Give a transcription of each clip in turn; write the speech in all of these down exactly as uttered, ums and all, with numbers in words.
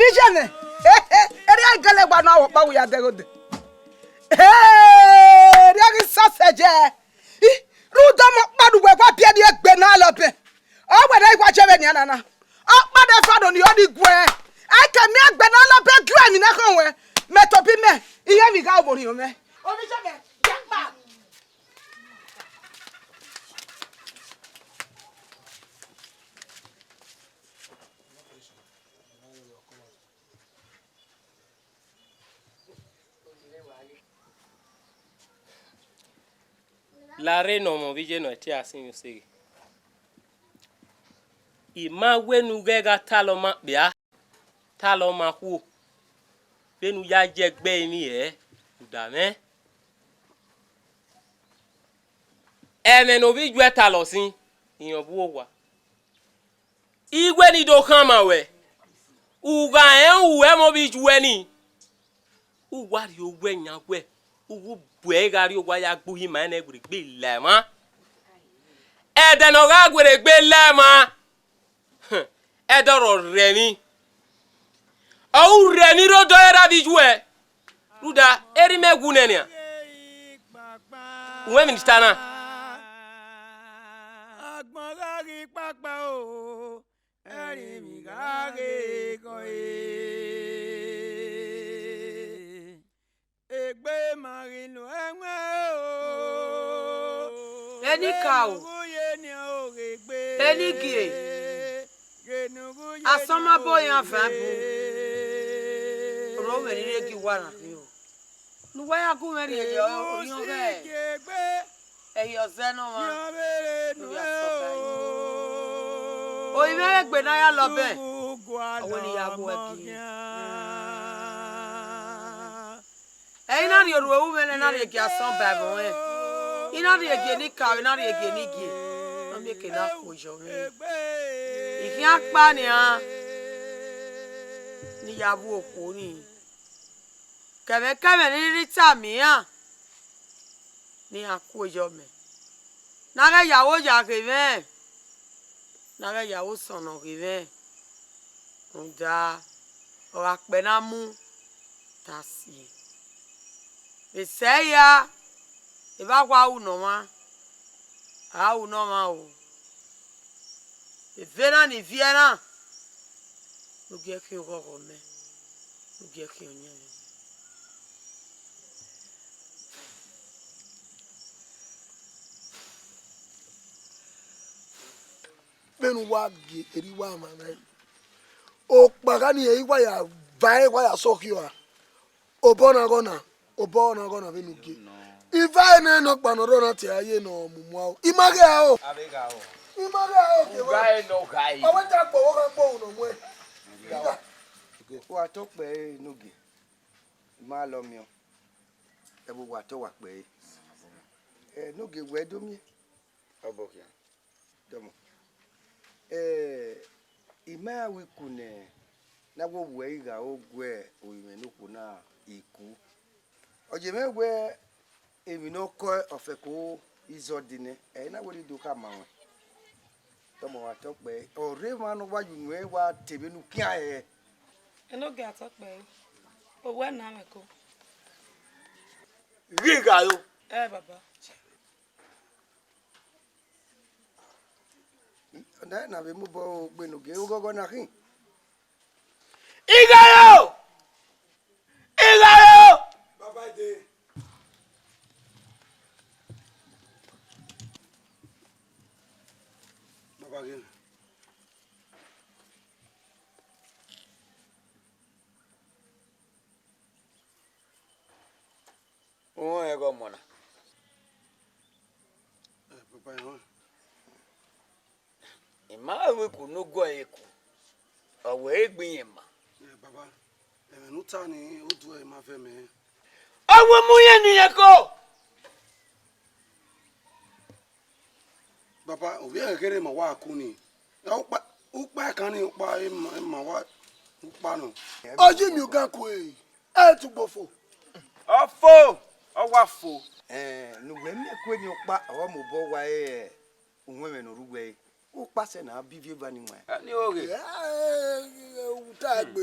Vizẹ nẹ, erriọ gele wa ne ọ kpa wẹ ya dẹghe odẹ. Erriọ ghi sọsẹ jẹ. Rhunmwuda ọmọ ọkpa ne uwẹ wa biẹ ne egbe na lọbẹ. Ọ wẹ ne I wa jẹ vbenian na na. Ọkpa ne fa nọ ni ọ ni guẹ. Ẹkẹ miẹn egbe na lọbẹ gie emwi ne khọn ruẹ. Mẹ tobọ imẹ, irẹn vbe gha oborhiọn mwẹ. Ovbi jẹ mẹ, ya kpa. Larre ne ọmọ vbe iye nọ ẹtin a sinmwi oseghe. I ma wẹ ne u ghẹ gha talọ ọma kpia, talọ ọma khuo, vbene u ya ye ẹgbẹe emwi hẹ, u da mwẹ. Ẹmwẹ ne ovbi iyuẹ talọ sin, irẹn ọ bu owa. Iwẹ ni do khama ruẹ, u gha rẹn ru ẹmwẹ ovbi iyuẹ ni, u wa rhie owẹ yan wẹ, u wu bu ẹre gha rrie owa ya gbe uhi ma ẹnẹ werriegbe la emwa. Ẹdẹ ne ọ gha werriegbe la emwa, ẹdẹ ọrọ rẹ emwi, ọ ru rẹ emwi rre odọ ẹre avbe iyuẹ. Rhunmwuda, erha imẹ wu nẹ nian. Uwẹ emwi ne I ta na. Agbọn gha ghi kpakpa o, ẹrinmwi gha ghe gọe. Egbe ma ghi nu ẹwẹn o. Enikaro, enigie, asọmọbọ iran van bu. Orhọ mwẹ ni rhie gie uwa na khin o. Ne uwa ya gu mwẹ rhie ye orhiọn ghẹ ẹhi ọzẹ ne ọmwa ne u ya sọba ẹre. Orinmwẹ vbe egbe ne a ya lọbẹ, ọ wẹ ne I ya gu uẹ gie. Ẹ i na rhie orhu ẹvbo mwẹ nẹ, I na rhie gie asọn ba ẹvbo mwẹ, I na rhie gie enikaro, I na rhie gie enigie, ne ọ miẹn eke na khuo yọ mwẹ. I khian kpa nian ne I ya vbuo okhuo nii. Kẹmwẹkẹmwẹ ne I rhirhi tama iran ne iran kue yọ mẹ, ne a ghẹ ya aro ya ghe mwẹ, ne a ghẹ ya aro sọnnọ ghe mwẹ, rhunmwuda ọ gha kpẹ ne a mu, te a si ẹe. Vbe sẹ hia, evba wa ru ne ọmwa, a ra ru ne ọmwa o. Eve na ni viẹ na, ne u gie khian oghọghọ mẹ, ne u gie khian ọyẹnmwẹ mẹ. Vbene uwa gie erha uwa mwamwa, okpagha ni ẹre uwa ya va ẹre, uwa ya sẹ ọkhia ọra. Obọ na ghọ na, obọ na ghọ na vbene u gie. Iva ẹre nọ kpa ne ọ rrọọ na tie a ye ne ọ mumu aro. I ma ghe aro. I ma ghe aro gie uwa. Ọ wẹ ta kpọvbọ kha kpọvbu ne ọ muẹn. Wa tọ kpẹ ẹre ne u gie. I ma lọ miẹn. Ẹ vbe uwa tọ wa kpẹ ẹre. Ẹ ne u gie wẹ do miẹn. Ọbokhian. Dọmọ. Eh, I ma ya wẹ iku nẹ, ne a wo wẹ igha ro gu orinmwẹ ne okhuo na iku. Ọ ye mwẹ wẹ emwi ne ọ kọ ọfẹko izọ dee nẹ, ẹ i na wẹ ne I do khama ruẹn. Dọmọ, wa tọ kpẹ, ọ rre emwa ne ọ wa ye unu ẹre wa te vbene u khian hẹ. Enogie, a tọ kpẹ, owẹ na mwẹ ko. Ghe igha ro. Ẹ, baba. Ọna na vbe mobọ gbe ne ogie oghọghọ na khin. Ighayo! Ighayo! Baba de. Baba ghe. Uhunmwu ẹghẹ ọmọ na. Ẹ, baba, ẹ họn. I ma ru iku ne u gu ẹre ku, ọ wẹ egbe iyẹn ma. Ẹ, baba, ẹmwẹ ne u ta ni, oduẹ ma vẹ mẹ. Ọ wẹ mu yẹn ne irẹn ko. Baba, ovbi ẹghẹ kherhe ma wa ku ni. Ẹ, ukpa, ukpa ẹkan ni, ukpa ema, ema wa, ukpa nọ. Ọ ye miẹn ogan ku ẹre. Ẹ tugbo fo. Ọ fo, ọ wa fo. Ẹn, ne uwẹ miẹn kue ni ọkpa, ọ mobọ wa ẹre, uwẹnmwẹ ne ọ rre uwẹ ẹre. Ọkpa sẹ ne a bi ivie eva ni wan. Ẹ ni oghe. Ẹ, u ta gbe.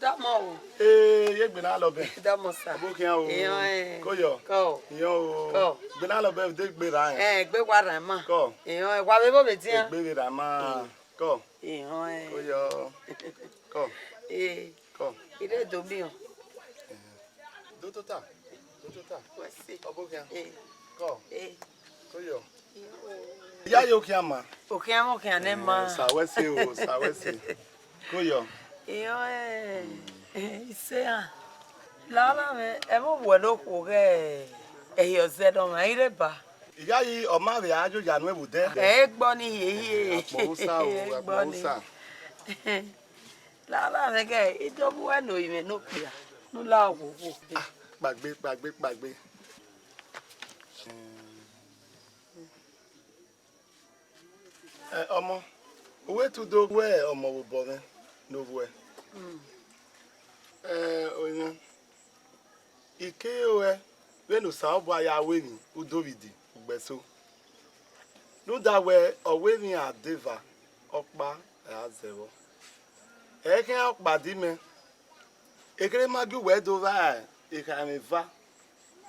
Dama o. Ee, ye egbe na lọ bẹn. Dama sa. Ọbokhian o. Iyan ẹ. Koyọ. Kọ. Iyan o. Kọ. Egbe na lọ bẹn, de egbe ra ẹ. Ẹ, egbe wa ra ma. Kọ. Iyan ẹ, wa vbe vbo vbe dian. Egbe vbe ra ma. Mm. Kọ. Iyan ẹ. Koyọ. Kọ. Ee. Kọ. Ire do miẹn. Do tota. Do tota. Wẹ si. Ọbokhian. Ee. Kọ. Ee. Koyọ. Iyan ẹ. Okhian ma. Okhian ma, okhian nẹ ma. Sa wẹ se o, sa wẹ se. Koyọ. Iyan ẹ, ise a. Lala mwẹ, ẹmwẹ wẹ ne okhuo ghẹ ẹhi ọzẹ nọ ma, I rre ba. Iyayi, ọ ma vbe a yo ya nuẹn vbe odẹ. Ẹ gbọ ni hiehie. Akpọ usa o, akpọ usa. Lala mwẹ ghẹ, I do mu wẹ ne orinmwẹ ne okpia, ne u la owowo. Ah, kpaegbe, kpaegbe, kpaegbe. Ẹ, ọmọ, u wẹ te u do wẹ ọmọ vbe obọ mwẹ ne ovbuẹ? Ẹ, oyan, I kere ruẹ vbene Osanobua ya ru emwi udovbidi ugbẹn eso. Rhunmwuda wẹ ọ ru emwi adeva, ọkpa ra zẹ vbọ. Ẹ i khian ọkpa di mẹ, ekherhe ma gie uwẹ do vba ekhaemwẹ eva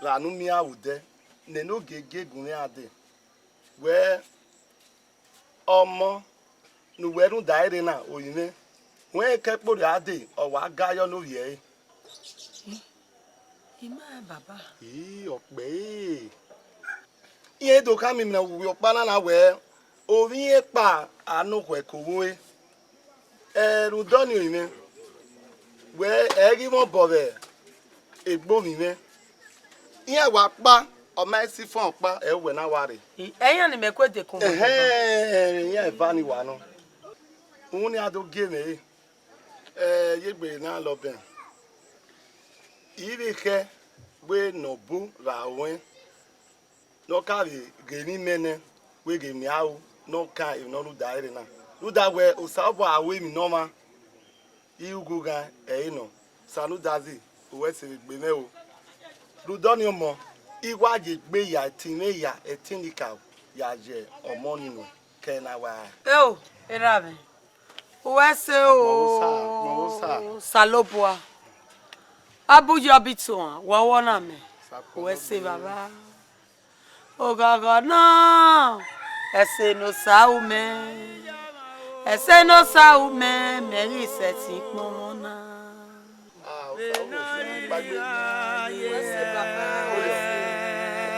ra ne u miẹn vbe odẹ, nene ogiegi gun mwẹ iran dee. Wẹ ọmọ ne uwẹ rhunmwuda ẹre na, orinmwẹ, wẹ kẹ kporhu iran dee, ọ wa ga yọ ne ovbi ẹre. I ma rẹn baba. Ii, ọkpẹ ẹre. Iran do khama imẹ ne uwẹ ọkpa na na wẹ, ovbi irẹn kpa a nọ okhuẹ ke owa ẹre. Ẹ, rhunmwuda ọnii orinmwẹ, wẹ ẹ i ghi mwẹ obọ vbe egbe ovbi mwẹ. Iran wa kpa, Ọ ma si fọn ọkpa, ẹ wẹ na wa rre. Ẹyan ni mẹ ku dekun. Ẹhẹn, iran eva ni wa nọ. Uhunmwu ne a do gie mwẹ re, ẹ, ye egbe na lọ bẹn. I vbe khẹ wẹ ne ọ bu ra ruẹn, ne ọ ka vbe ghe ne imẹ nẹ, wẹ ghe emwi aro ne ọ kan emwi ne ọ rhunmwuda ẹre na. Rhunmwuda wẹ Osanobua ru emwi ne ọmwa, ighughan ẹre nọ. Sanudazi, uwẹ sẹ vbe gbe mwẹ o. Rhunmwuda ọnii ọmọ, I wa ye egbe ya, ẹtin mwẹ ya, ẹtin ni ka ya ye ọmọ ni nọ, kẹ na wa. Eo, erha mwẹ, uwẹ sẹ o. Kpọnmwẹ Osa, kpọnmwẹ Osa. Osanobua, ọ bu ye ọbi tuan, wẹ ọvbọna mẹ, uwẹ sẹ Baba. Oghọghọ nọ, ẹse ne Osa ru mẹ, ẹse ne Osa ru mẹ, mẹ ghi sẹtin kpọnmwẹ na. Ah, Osa, Osa, kpagbe.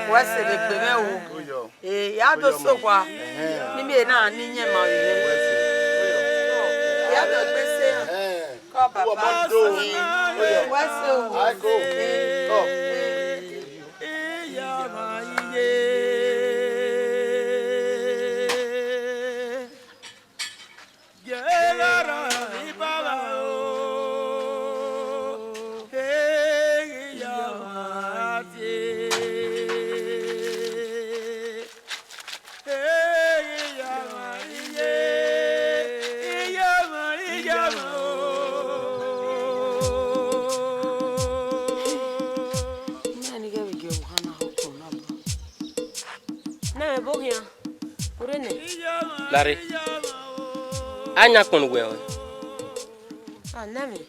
Wẹ sẹ vbe gbe mwẹ o. Oyo. Eh, ya do so wa. Ẹhẹn. Ni mi na ni yẹn ma vbe. Wẹ sẹ. Ya do gbe sẹ. Ẹhẹn. Kọ Baba. Uwẹ ma do ni. Oyo. Wẹ sẹ o. Ai ko. Kọ. Nẹ vbe ebo khian, u rre nẹ? Lare, a yan akpọn ne uwẹ họe. A nẹ mwẹ,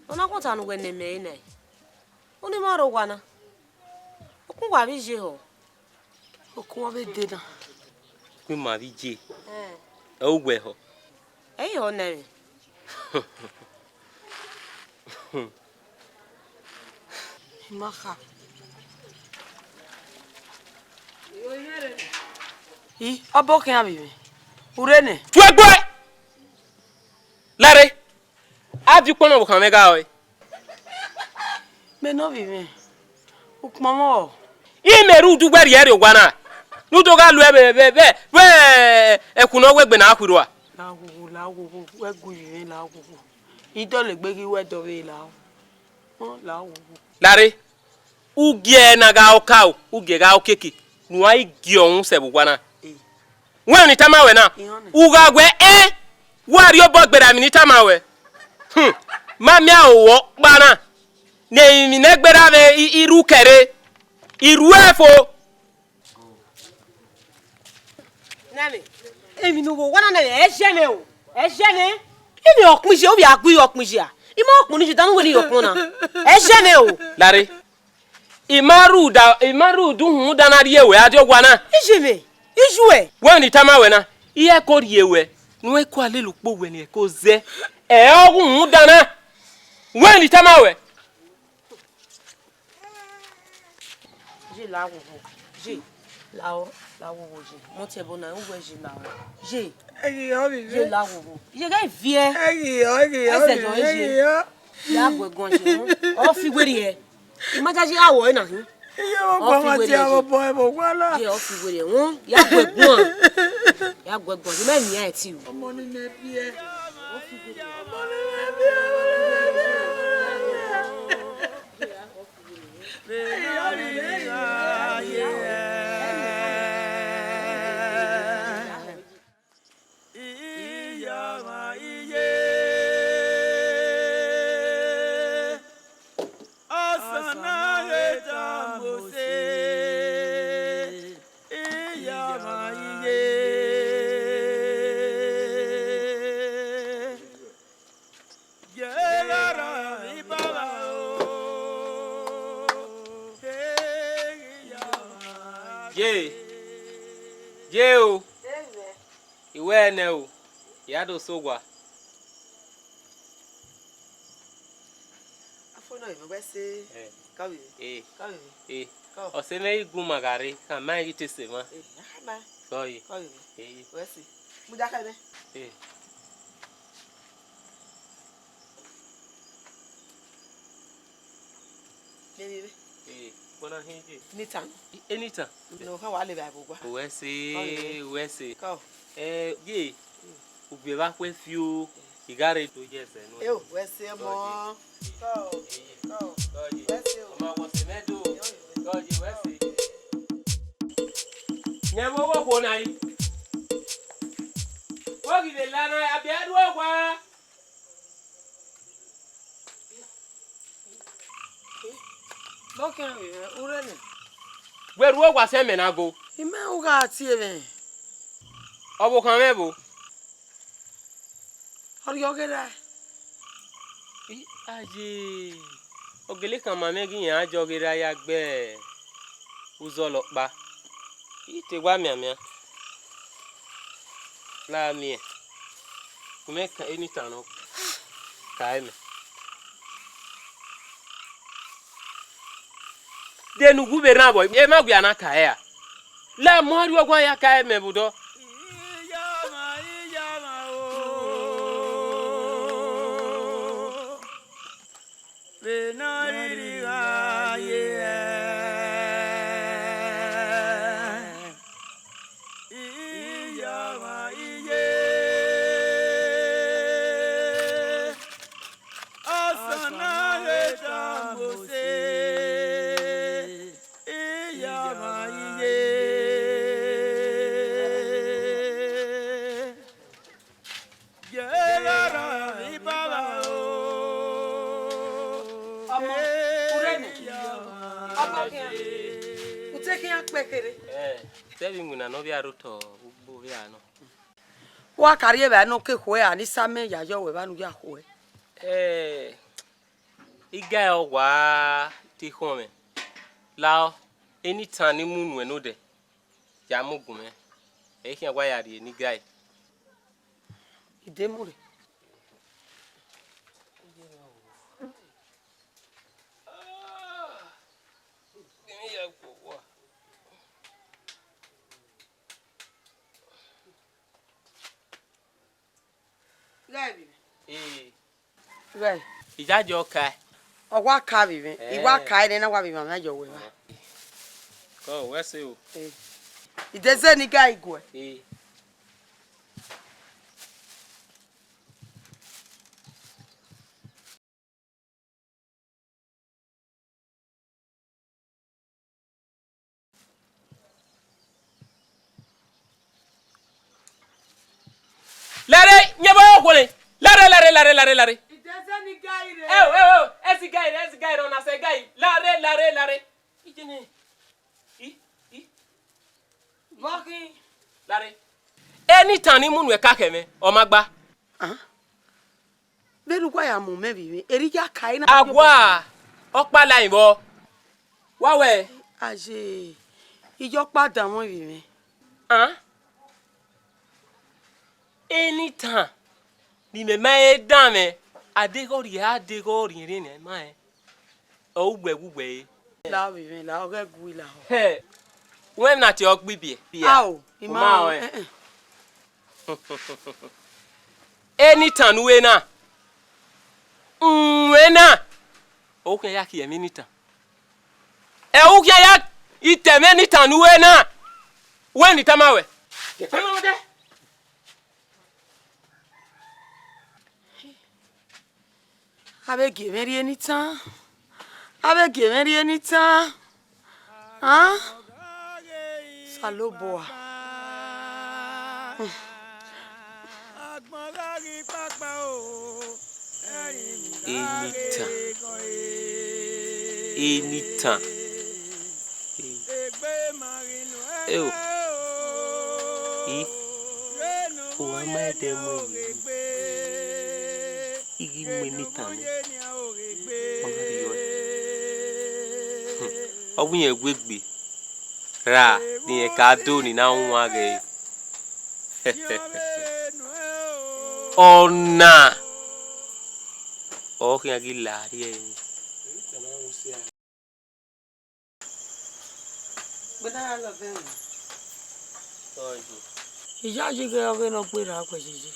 ọ na khuọnta ne uwẹ nẹ mẹ ẹre nẹ. Unu ima rre owa na, okun wa vbe iye họ. Okun ọ vbe de na. Okun ima vbe iye. Ẹn. Ẹ uwẹ họ. Ẹ i họ nẹ mwẹ. I ma kha. I, ọ bọ khian vbe mwẹ. U rre nẹ? Tuẹgbe! Lare, a viọ ukpọn na vbe okhan mwẹ gha ọe. Mẹ ne ovbi mwẹ, ukpọn mwẹ ọ. I mẹ rre udu wẹ rhie rrie owa na, ne u do gha lu ẹvbe vbe vbe vbe ẹkhu ne ọ wegbe na khuirua. La ghogho, la ghogho, wẹ gu ivbi mwẹ la ghogho. I dọlegbe ghi wẹ dọ vbe la o. Họn, la ghogho. Lare, u gie ẹre na gha okaro, u gie gha okiekie, ne uan i gie ọhun sẹ vbe owa na. Wẹ ne I tama wẹ na, u gha wẹ ẹn, wa rhie obọ gberra emwi ne I tama wẹ. Hmm, ma miẹn aro ọkpa na, ne emwi ne gberra vbe i, i ru kẹre, I ru ẹre fo. Nẹ mwẹ, emwi ne u vbe owa na nẹ mwẹ, ẹ zẹ mwẹ o, ẹ zẹ mwẹ. Emwi ọkpẹn iye, ovbi a gu ọkpẹn iye a? I ma ọkpẹn ne iye dan ne u wẹ ne I ọkpẹn na, ẹ zẹ mwẹ o. Lare, I ma rhunmwuda, I ma rhunmwuda uhunmwu dan na rhie ruẹ a die owa na. Iye mwẹ, iye uẹ. Wẹ ne I tama wẹ na, I i ẹko rhie ruẹ, ne u ẹko a lele ukpo wẹ ne I ẹko zẹ. Ẹ ọghe uhunmwu dan na. Wẹ ne I tama wẹ. Ye la ghogho, ye la o, la ghogho ye. Mọ tie ẹbọ na, u wẹ ye la o. Ye. Ẹ ghi ọ vbe ye vbe. La ghogho. Ye ghẹ viẹ. Ẹ ghi ọ, ẹ ghi ọ, ẹ ghi ọ. Ya gu ẹguan ye. Ọ fi werriẹ. I ma jaje gha wọ ẹre na hin. Iye vbe ọgbọ ma tie avbe ọbọ ẹvbo owa na. Ye ọ fi werriẹ. Wọn, ya gu ẹguan. Ya gu ẹguan. Ye mẹ miẹn ẹre tie o. Ọmọ ni mẹ biẹ. Ọmọ ni mẹ biẹ. Ye, ye o, I wẹ nẹ o, I ya do sẹ owa. Afo nọ, wẹ sẹ. Eh. Ka vbe. Eh. Ka vbe. Eh. Ka. Ọse mwẹ i gu ma gha rre, ka ma ghi te sẹ mwa. Eh, aha ma. Sorry. Ka vbe. Eh. Wẹ sẹ. Mudia ka vbe. Eh. Vbe vbe. Eh. Kpọna hin ye. Ni tan. Eni tan. Ne ọ khan wa le vbe owa. Uwẹ se, uwẹ se. Kọ. Eh, ye. Ugbẹ vbe akhuẹ fio, I gha rre do ye ẹsẹ nọ. Eo, wẹ se mọ. Kọ, kọ. Wẹ se o. Ọ ma wọ se mẹ do. Kọ ye, wẹ se. Yẹn vbe ọghe okhuo na yi. Vbọ ghi vbe la na, a biẹ ru owa. Vbọ khian vbe mwẹ, u rre nẹ? Wẹ ru owa sẹ mẹ na go. I mẹ u gha tie mwẹ. Ọvbokhan mwẹ vbo? Ọ rhiọghe rae. I, aye, ọ gele khama mwẹ ghi iran jọ ghe ra ya gbe uzọla ọkpa. I te wa mianmian. La miẹn. Gu mwẹ ka eni tan nọ. Ka ẹmẹ. De ne u gu vbe rran vbọ, emwa wia na ka ẹre ra? La mu arriọghua ya ka ẹmẹ vbe odọ. Iyama, iyama o. Vbene a rhirhi gha ye ẹe. Iyama, iye. Ọsana ghe ta Mosi. Iyama, iye. Ye gha ra vbe ibaba o. Ọmọ, u rre nẹ? Ọmọ khian. U te khian kpe kherhe. Eh, te vbe iwinna ne ọ vbe aro otọ ugbo vbe a nọ. Wa ka rrie evbare ne ọ ke khuẹ ra, ne I sa amẹ ya yọ wẹ evba ne u ya khuẹ? Eh, I ga ọ wa te khọn mwẹ. Lao, eni tan ne I mu nuẹn nodẹ, ya mu gun mwẹ. Ẹ i khian wa ya rrie ne I ga ẹe. I de mu rre. Ghẹ vbe mwẹ. Ee. Ghẹ. I ya jọ ka ẹe. Ọ wa ka vbe mwẹ. I wa ka ẹe nẹ, na wa vbe mwẹ, mẹ yọ wẹ evba. Kọ, wẹ se o. Ee. I de zẹ ne I ga iguẹ. Ee. Lare, nyẹ vbe ọghe okhuo nẹ. Lare, lare, lare, lare, lare. Idẹzẹ ni gai rre. Eo, eo, eo, ẹsi gai rre, ẹsi gai rre, ọna sẹ gai. Lare, lare, lare. Ije nẹ. I, i. Vbọ khin? Lare. Eni tan ni mu nuẹn ka khẹ mwẹ, ọ ma gba. Ah. Vbene uwa ya mu mẹ vbe mwẹ, erha I ya ka ẹre na. Awa, ọkpa la rin vbọ. Wa wẹ. Aye, I ya ọkpa danmwẹ vbe mwẹ. Ah? Eni tan ne imẹ ma he danmwẹ, adeghẹ ọ rhie, adeghẹ ọ rhiẹnrhiẹn ne ma rẹn. Ọ uwẹ vbe uwẹ re. La vbe mwẹ, la, ọ ghẹ gu i lahọ. Hẹ, wẹ na tie ọ gbe ibiẹ. Ao, I ma rẹn. Ẹn, ẹn. Eni tan ne u re na, u re na, ọ khian ya khiẹ mwẹ eni tan. Ẹ, u khian ya itẹ mwẹ eni tan ne u re na. Wẹ ne I tama wẹ. A vbe gie mwẹ rrie eni tan. A vbe gie mwẹ rrie eni tan. An? Osanobua. Eni tan. Eni tan. Eo. I, u gha ma ẹdẹ mu ẹre, I ghi mu eni tan nẹ, ọ na rhie ọe. Hmm. Ọ wẹ irẹn wegbe ra ne irẹn ka do ni na wan ghẹ ẹre. Ọna ọ khian ghi la rrie ẹre. Iyayi ghẹ ọghe ne ọ gberra wẹ yeye.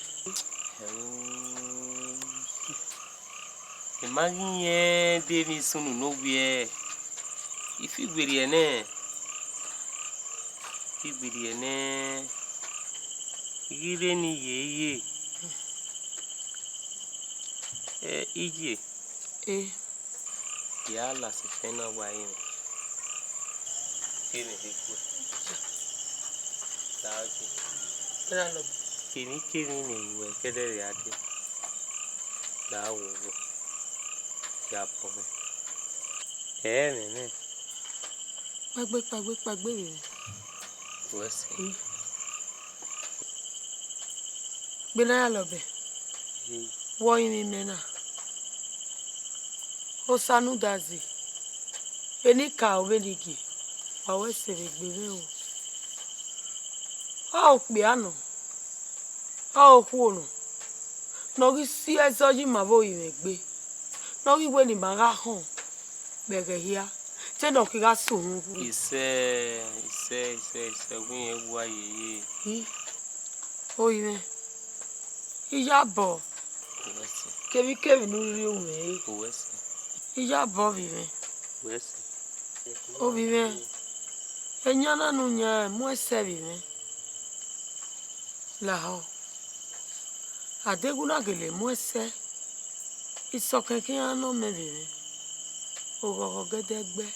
I ma ghi rẹn de emwi sunu ne owiẹ, I fi werriẹ nẹ, I fi werriẹ nẹ, I ghi rre ne I ye ye. Ẹ, Iye. Eh. Ya la sẹfẹ na wa ẹre. Kevbe vbe guẹ. La ọje. Kevbe kevbe ne I ru ẹre, kẹdẹ vbe a dee. La wo vbo. Ya bọ mwẹ. Ẹ mwẹ nẹ. Kpaegbe, kpaegbe, kpaegbe vbe mwẹ. Wẹ sẹ. Gbe na ya lọbẹ. Wẹ ọrinmwi mẹ na. Osa ne u da zẹ, vbene I ka ru vbene I gie, wa wẹ sẹ vbe egbe mwẹ o. Ọ okpia nọ, ọ okhuo nọ, ne ọ ghi si ẹzọ yi ima vbe orinmwi egbe, ne ọ ghi wẹ ne ima gha họn vbe ẹghẹ hia, te ne ọ kegha sẹ uhunmwu. Isẹ, isẹ, isẹ, isẹ, wẹ irẹn wa yeye. I, orinmwi, I ya bọ. Wẹ sẹ. Kevbikevbi ne u rhie ru mwẹ re. Wẹ sẹ. I ya bọ ovbi mwẹ. Wẹ sẹ. Ovbi mwẹ, eyan na ne u yan mu ẹsẹ vbe mwẹ. Lahọ, adeghẹ u na gele mu ẹsẹ, isọkẹn khian nọ mẹ vbe mwẹ, oghọghọ gẹdẹgbẹ,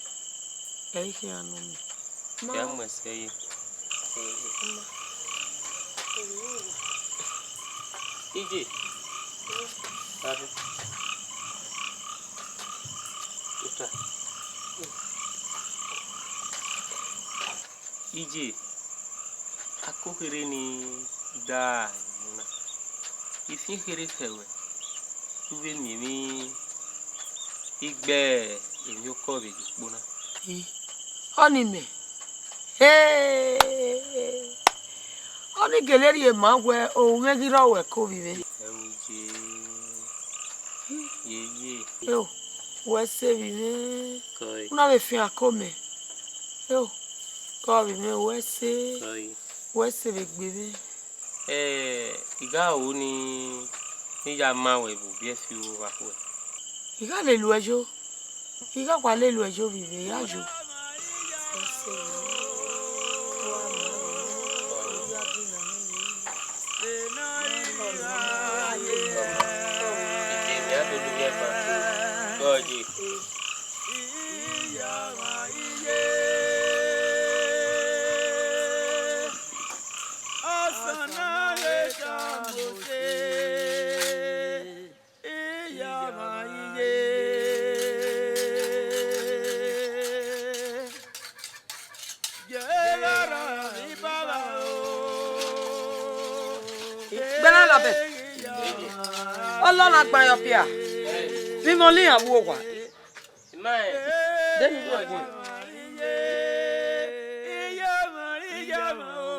ẹ i khian nọ mẹ. Ma ya mu ẹsẹ ye. Iye. Aro. Uta. Iye, ako kherhe ni da emwi na. I fian kherhe khẹ ruẹ, u vbe miẹn emwi igbe emwiokọ vbe ye ukpo na. I, ọnii mẹ. He! Ọnii gele rhie ma wẹ, ohu mwẹ ghi rrọọ ruẹ ke ovbi mwẹ. Ẹ wo je. Yeye. Eo, wẹ sẹ vbe mwẹ. Koi. U na vbe fian ako mẹ. Eo, kọ vbe mwẹ, wẹ sẹ. Koi. Wẹ sẹ vbe egbe mwẹ. Ẹ, I gha ru ni, ne I ya ma ruẹ vbe ubiẹfi oro vbe akhuẹ. I gha lele uẹ yo. I gha wa lele uẹ yo vbe ivbi ya yo. Ike mẹ a do lughe ẹgba. Gọe ye. Ọsana vbe ka Mose. Iyama iye. Ye gha ra ibara o. Gbẹna lọbẹ. Ọlọ na gban yọ pia. Vbe imẹ ọlọ iran vbe owa. Deni vbe owa. Iyama, iyama o.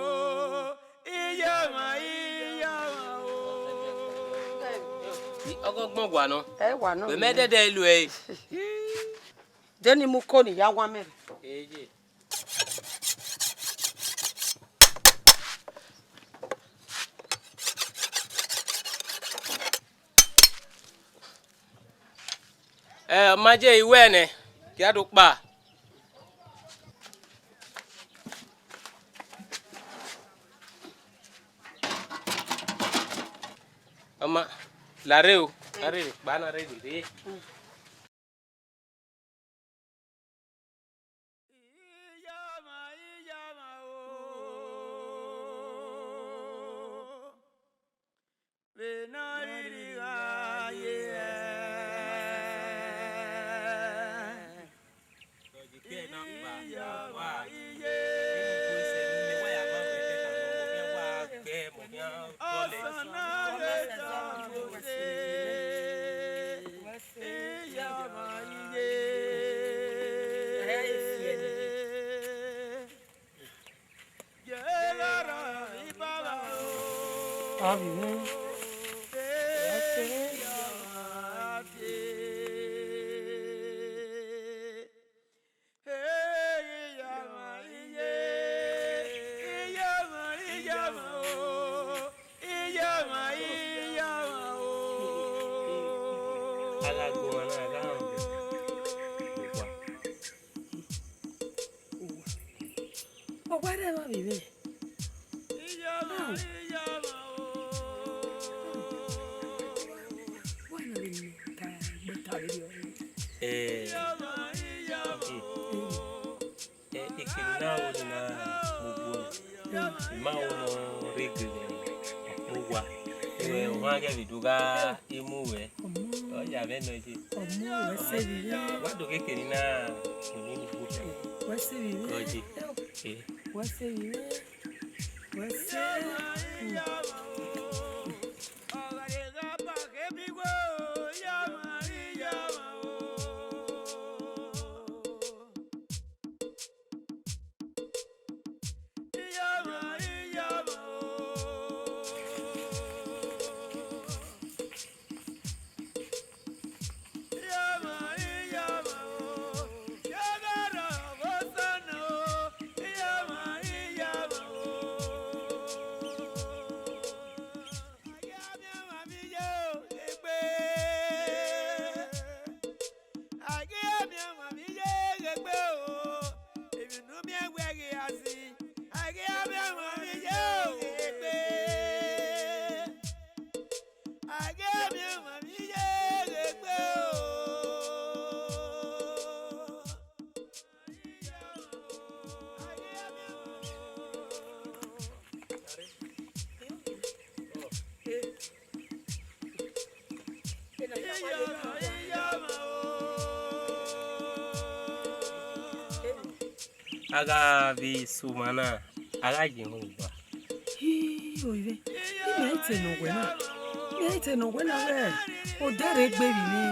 Iyama, iyama o. Ọgọgbọn wa nọ. Ẹ wa nọ. Wẹ mẹ dẹdẹ lu ẹre. Deni mu ko ni ya wan mẹ. Eje. Ẹ, ọ ma je iwẹ nẹ, gie a do kpa. Ọ ma, la rre o, a rre kpa na rre rre. Iyama, iyama o. Vbe ne ọ rhirhi gha ye ẹe. Iyama, iye. Ọsana vbe ka Mose. Iyama, iye. Abi mwẹ. Wa rre emwa vbe mwẹ. Wa na vbe ta ẹgbẹta vberriọ. Eh, okay. Eh, ekene na ro ne I na mu gbe unu. I ma ho ne ọ rre egbe vbe ọkpẹn owa. Ẹmwẹ ọmwa ghẹ vbe do gha mu ruẹ. Ọ ya mwẹ nọ ye. Ọ mu ruẹ sẹ vbe mwẹ. Wa do ghe ekene na, unu ni gbe otọ. Wẹ sẹ vbe mwẹ. Gọje. Eh. Wẹ sẹ vbe mwẹ. Wẹ sẹ. A ghi a miẹn ọmwa vbe iye ghe egbe o, emwi ne u miẹn wẹ ghi a si. A ghi a miẹn ọmwa vbe iye ghe egbe. A ghi a miẹn ọmwa vbe iye ghe egbe o. A gha vbe sẹ owa na, a gha ye mwẹ owa. Hii, oyi mwẹ, I ma i te nọ wẹ na, I ma i te nọ wẹ na wẹ odẹ rre egbe vbe mwẹ,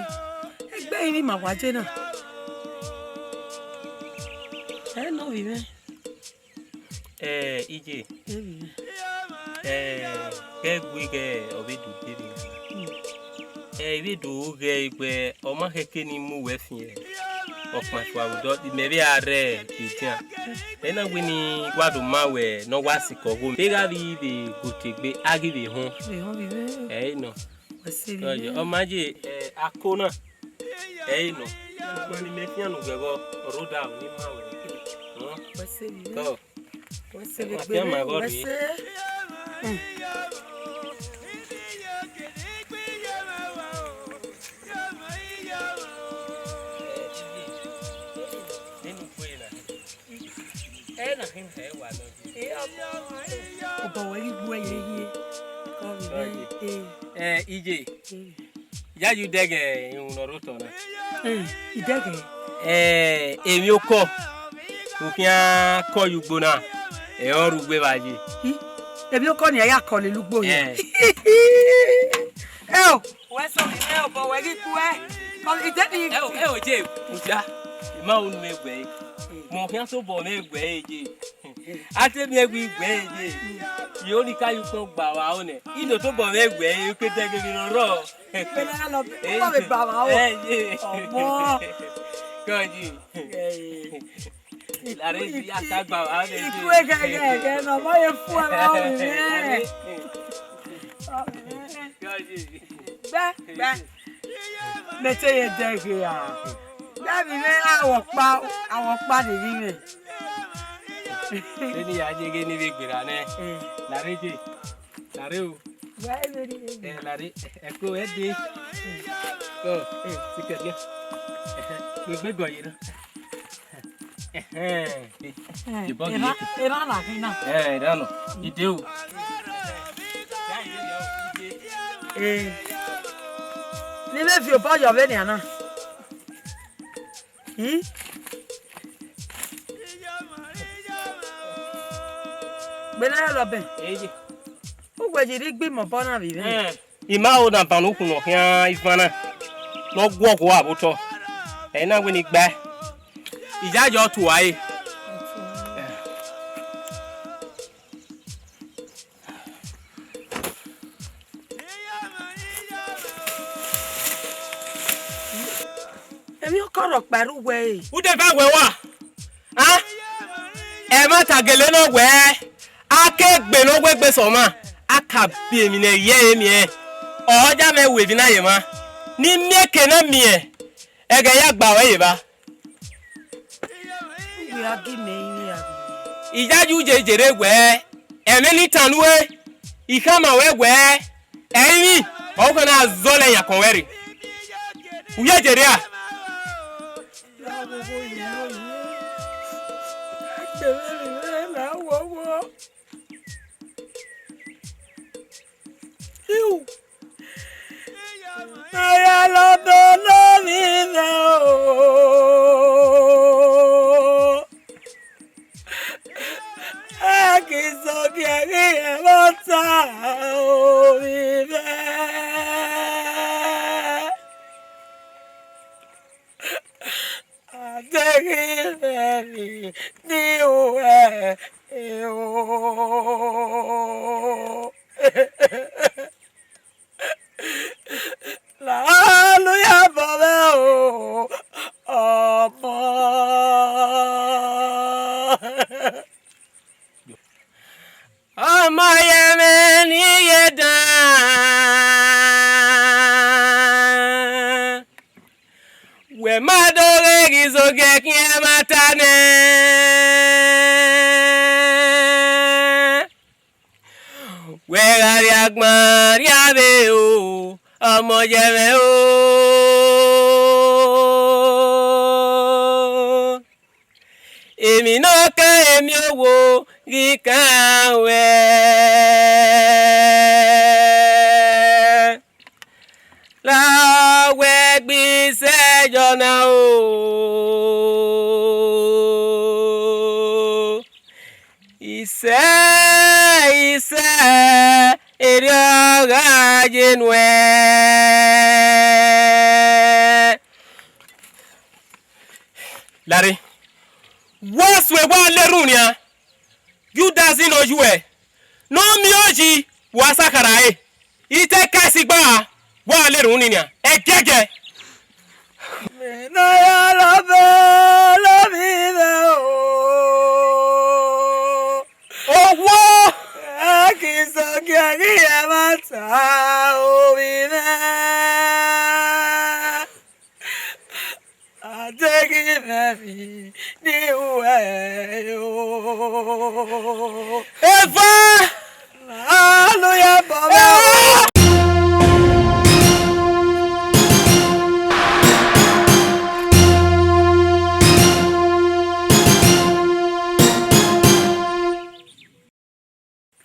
egbe vbe ima wa je na. Ẹ nọ vbe mwẹ. Eh, iye. Ẹ, ghẹ gbe ighẹ ọ vbe do dee vbe. Ẹ, I vbe do ghẹ egbe, ọ ma khẹke ne I mu wẹ fian. Ọkpan fua vbe odọ, imẹ vbe a rre edian. Ẹ na wẹ ne I wa do ma wẹ ne ọ wa sikẹ ọgho. Vbe gha vbe vbe gu otegbe, a ghi vbe họn. Vbe họn vbe mwẹ. Ẹ i nọ. Wẹ sẹ vbe mwẹ. Ọ ma ye, ẹ, ako na. Ẹ i nọ. Ọkpan ne imẹ fian ne ugbẹghọ, ọ rre odaro ne I ma wẹ. Wẹ sẹ vbe mwẹ. Tọ. Wẹ sẹ vbe egbe mwẹ, wẹ sẹ. Hmm. Obọ wẹ ghi gbuẹ ye hie. Kọ vbe mwẹ. Eh, iye. Eh. Ya ye idẹghẹ irun ne ọ rre otọ na. Eh, idẹghẹ? Eh, emwi okọ, u khian kọ ye ugbo na, ẹ, ọ rre uwu evba ye. Hi, emwi okọ ni a ya kọ lele ugbo ye. Eh. Ẹ o, wẹ sẹ ovbi mwẹ, obọ wẹ ghi kue. Kọ, idẹghẹ. Ẹ o, ẹ o, je, mudia, I ma unu mwẹ guẹ, mẹ ọ khian tobọ mwẹ guẹ ye. A te miẹn wẹ I guẹ ye, I ho ne I ka ye ukpọn gba vbe aro nẹ, I do tobọ mwẹ guẹ ye, u ke dẹghe emwi ne ọ rrọọ. Vbene a lọ, u ma vbe gba vbe aro. Ẹ ye. Ọmọ. Gọji. Ẹ ye. Lare I ya ka gba vbe aro nẹ. I kue gẹgẹgẹ ne ọ ma ye fu ẹmwẹ ọvbi mwẹ. Gọji. Gbe, gbe. Mẹ te ye dẹghe a. Gbe vbe mwẹ, awọ ọkpa, awọ ọkpa de vbe mwẹ. Vbene I ya ye ghe ne I vbe gberra nẹ, eh, lare je, lare o. Wa vbe rhie. Eh, lare, ẹko ẹ dee. Ọ, eh, sikẹ dia. Ẹhẹn, gbe egbe gọ ye na. Ẹhẹn. Eh, erhan na khin na. Eh, erhan nọ. I de o. Eh. Ne I vbe viọ obọ yọ vbenian na. Hmm? Gbe na ya lọ bẹn. Eye. Uwẹ ye rhie gbe imẹ obọ na vbe mwẹ. Eh. I ma ho ne aban ukhunmwu khian ivan na, ne ọ guọghọ avbe otọ. Ẹ i na wẹ ne I gbae. I ya yọ tua ẹre. Emwi ọkọ rhọkpa rre uwẹ ẹre. Ude va wẹ wa. A? Ẹmwata gele nọ wẹẹ, a ke gbe ne ọ wegbe sẹ ọmwa, a ka biẹ emwi ne ẹ ye ẹre miẹn. Ọ ya mwẹ ru emwi na ye emwa, ne I miẹn eke ne ọ miẹn, ẹghẹ ya gba ruẹ ye evba. Uwẹ a gi mẹ rinmwian. Iyayi u ye yerre wẹẹ, ẹmwẹ ne I tannue, I khama ruẹ wẹẹ, ẹrinmwi ọre u khama zọlọ ẹyankọn ruẹ rre. U ye yerre a? Iu. Aya lọbọ ne ovbi mwẹ o. Ẹki sọgiẹ ghi ẹmwata ovbi mwẹ. Adeghi mwẹ vbe ne uwẹ o. La lu ya bọ mwẹ o, ọmọ. Ọmọ ye mwẹ ne I ye dan. Wẹ ma do ghe ghi zogẹ khian ẹmwata nẹ. Wẹ gha rrie agban rrie avbe o, ọmọ ye mwẹ o. Emwi ne ọ kere emiọnrhiẹn ghi kan ruẹ. La wẹ gbe isẹ yọ na o. Isẹ, isẹ, erriọ gha ye nuẹn. Larre, wa suẹn wa la erhunmwu nian, Judas ne ọ yuẹ, ne ọ miẹn oyi, wa sa khara ẹre. I te ka ẹse igba, wa la erhunmwu nii nian, ẹgiẹgiẹ. Mẹ ne a ya lọbọ ne ovbi mwẹ o. Owo! Ẹki sọgiẹ ghi ẹmwata ovbi mwẹ. Adeghi mwẹ vbe ne uwẹ o. Eva! Anu ya bọ mwẹ o.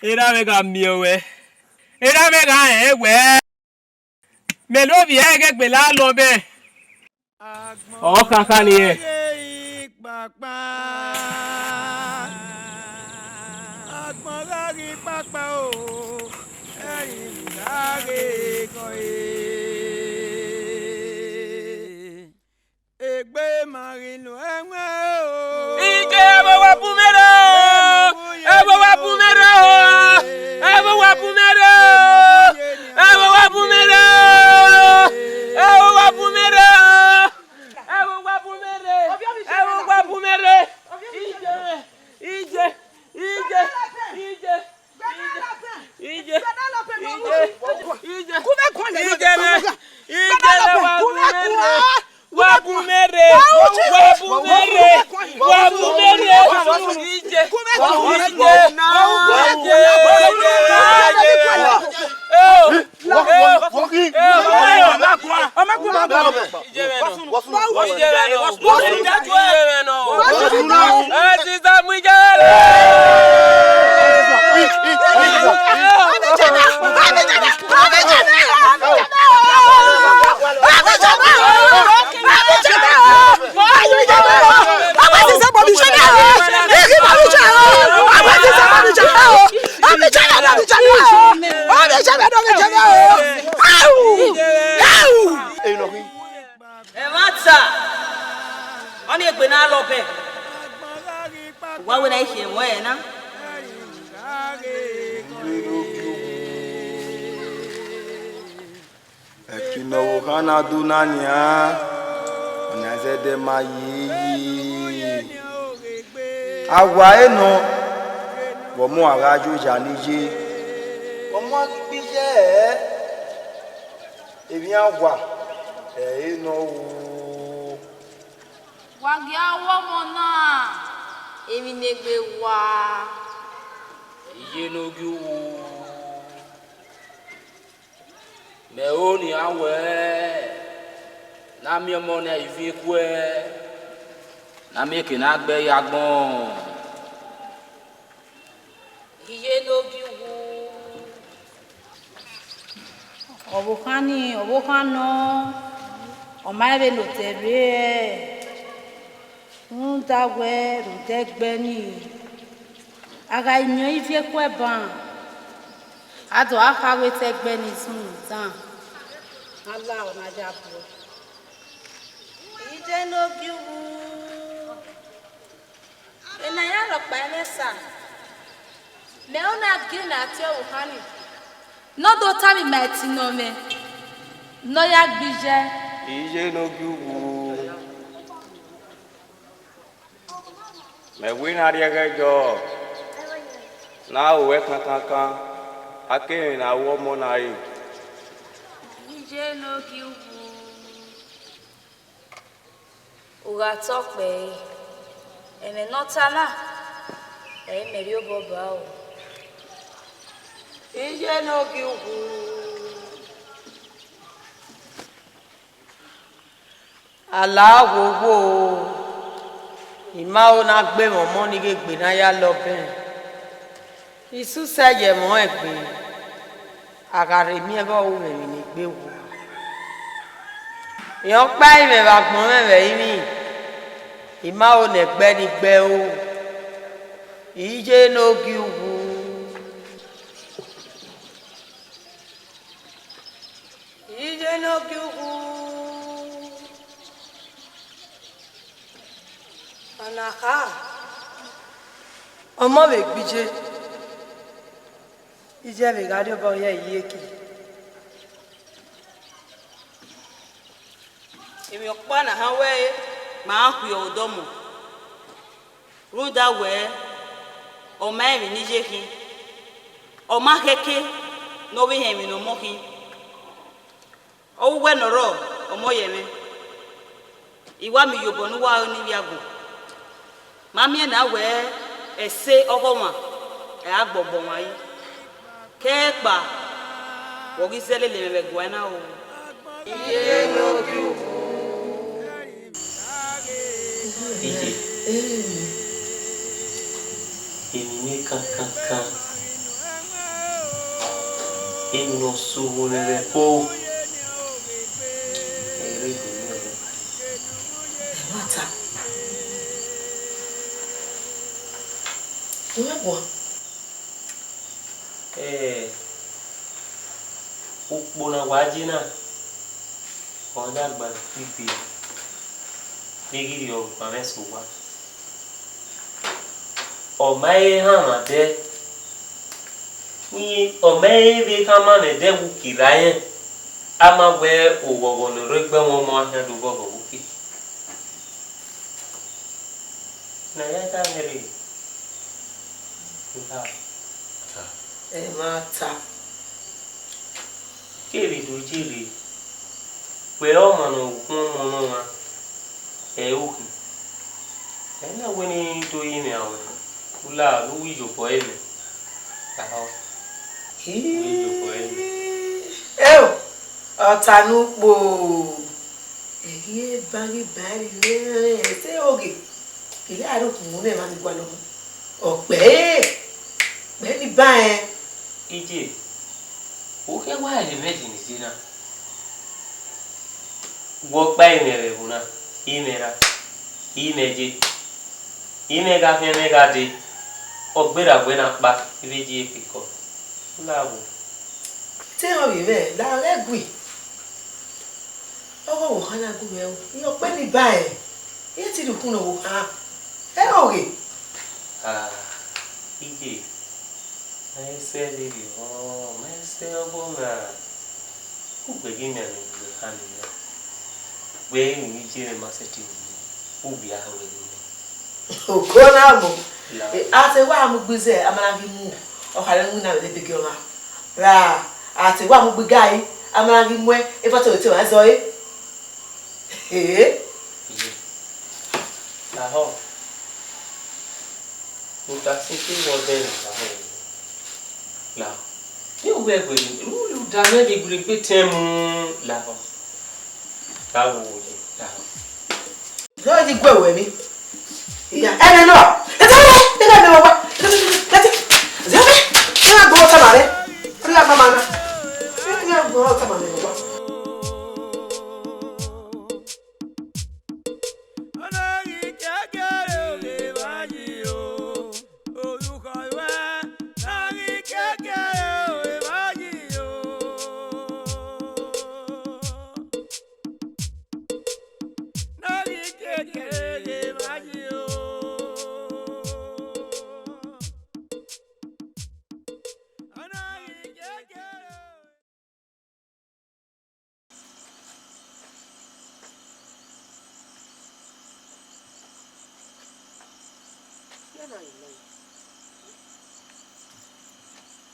Erha mwẹ gha miẹn ruẹ, erha mwẹ gha rẹn wẹ, mẹ ne ovbi ẹre ghẹ gbe la lọ mwẹ. Ọ khakha ni rẹn. Agbọn gha ghi kpakpa o, ẹrin gha ghe gọ e. Egbe ma ghi nu ẹwẹn o. Ije, ẹvbo wa bun mwẹ rre o. Ẹvbo wa bun mwẹ rre o. Ẹvbo wa bun mwẹ rre o. Ẹvbo wa bun mwẹ rre o. Ẹvbo wa bun mwẹ rre o. Ẹvbo wa bun mwẹ rre. Ẹvbo wa bun mwẹ rre. Ije, ije, ije, ije. Ije, ije, ije, ije, ije, ije, wa bun mwẹ rre, wa bun mwẹ rre, wa bun mwẹ rre, wa bun mwẹ rre, ije, ije, ije, ije, ije, ije, oh. Ẹmwata, ọnii egbe ne a lọ bẹn. Wa wẹ na i khian ẹmwẹ ẹre na. Ẹki ne ọvbokhan na do na nian, ọna zẹdẹ ma ye yi. A wa ẹre nọ, vbe ọmọ a gha yo oya ne iye, vbe ọmọ a ghi gbe iye ẹre, emwi iran wa ẹre nọ o. Wa gie a ru ọmọ na, Emwi ne egbe wa. Iye ne ogie uwu. Mẹ ho nian wẹẹ, ne a miẹn ọmọ ne a i viọ ekuẹ, ne a miẹn eke ne a gbe ẹre ye agbọn. Iye ne ogie uwu. Ọvbokhan ni, ọvbokhan nọ, ọ ma rẹn vbene otọ rre, rhunmwuda wẹẹ rhunmwuda ẹgbẹ ni, a gha miẹn ọẹn viọ ekuẹ ban, a do gha kha wẹ te ẹgbẹ ni zunmwu dan, a la ọna ya buẹ. Iye ne ogie uwu. Ena ya rhọkpa ẹmwẹ esa, mẹ ọ na gie ne a tie ọvbokhan ni, ne ọ do tama ima ẹtin ne ọ mwẹ, ne ọ ya gbe iye. Iye ne ogie uwu. Mẹ wẹ ne a rhie ẹghẹ yọ, ne a ru ẹre kankankan, a kere ne a ru ọmọ na re. Iye ne ogie uwu. U gha ta ọkpẹre, ẹmwẹ ne ọ ta na, ẹ i mẹ rhie obọ ba o. Iye ne ogie uwu. Ala wo wo, I ma ho na gbe mwẹ ọmọ ni ghe egbe ne a ya lọ bẹn. Isusẹ ye ẹmwẹ ọnrẹn gbe, a gha rhe miẹn vbe ọ ru mwẹ emwi ne egbe wa. Rẹn ọkpa ẹrinmwi vbe agbọn mwẹ vbe ẹrinmwi, I ma ho ne ẹgbẹ ni gbe ẹre o. Iye ne ogie uwu. Iye ne ogie uwu. Ọna kha, ọmọ vbe gbe iye, iye vbe gha rhie obọ ye iyeke. Emwi ọkpa na han wẹẹ, ma khui ọre odọmọ, rhunmwuda wẹẹ, ọ ma rẹn emwi ne iye khin, ọ ma khẹke ne ọ vbe họn emwi ne ọmọ khin. Ọ ru uwẹ ne ọ rrọọ, ọmọ ye mwẹ, I wa miẹn iyobọ ne uwa ru ne ivbi agbọn. Ma miẹn na wẹẹ ẹse ọghọmwa, ẹ a gbe ọgbọ ọmwa yi. Kẹkpa, wẹ ghi zẹ lele mwẹ vbe ẹguae na o. Iye ne ogie uwu. Iye, emwi ne kankankan, emwi ne ọ sẹ ohwo mwẹ vbe ẹko, ẹ i re do miẹn vbe ẹko. Ẹmwata. Uwẹ guan. Ẹ, ukpo ne a wa ye na, ọ na gba kpikpe vbe ghi rhie ọvbokhan mwẹ sẹ owa. Ọ ma he hanmwa dẹ, ọ ma he vbe hanmwa mwẹ dẹ vbe uki ra rẹn, a ma wẹ oghọghọ ne ọ rre egbe ẹmwẹ ọmọ a khian do ghọghọ vbe uki. Ne a ya da mwẹ rre, u kha. Ẹmwata. Kevbe do ye rre, wẹ ọmọ ne ọ wu ọmọ ne ọmwa, ẹ i ru khin. Ẹ na wẹ ne I do ye mwẹ aro, u la ne u wi iyobọ ẹre mwẹ. Lahọ. Eo, ọta ne ukpo. Ẹghẹ ba ghi ba ẹre rẹn ẹse oghe, I gha rhie okhuo mu ne emwa ni gualọ mu. Ọ kpẹẹ, kpẹẹ ni ba rẹn. Iye, u khe wa ẹre mwẹ ye ne iye na. Wẹ ọkpa ẹrinmwi vbe ẹvbo na, imẹ ra, imẹ ye, imẹ gha khian, imẹ gha dee, ọ gberra wẹ ne a kpa, I vbe ye ekekọ. U la wo. Te ọ vbe mwẹ la ghẹ gui. Ọghe ọvbokhan na gu mwẹ o, irẹn ọkpẹn ni ba rẹn, irẹn te rhie ukhunmwu ne ọvbokhan. Ẹ oghe. Ah, iye, ma i sẹ vberriọ, ma i sẹ ọghe ọmwa, ugbẹn ghi miẹn amẹ ne uwẹ kha miẹn na. Wẹ emwi ne iye mwẹ ma sẹtin ru, u gbe aro ẹre nẹ. Oko na mu. La. A te wa mu gbe zẹ, a ma na ghi mu. Ọ khare winna vbe ebe gie ọmwa. Ra, a te wa mu gbe igari, a ma na ghi muẹn, e fọtọ te wa zọ ẹre. Ee. Iye. Lahọ. Uta si te wọ dẹ na ba hẹ. La. Te u ghẹ gbe, u da mwẹ vbe gbe tẹn mu la. Ka wo ye la. Ghe ọ ghi gu ẹre ruẹ emwi. Iya, ẹnẹ nọ. Ẹdẹ wẹ, ẹdẹ mẹ wa. Ẹdẹ, ẹdẹ, ẹdẹ, ẹdẹ, ẹdẹ gbe ọtẹn ma rẹ. Ẹdẹ gbe ọtẹn ma na. Ẹdẹ gbe ọtẹn ma rẹ wa.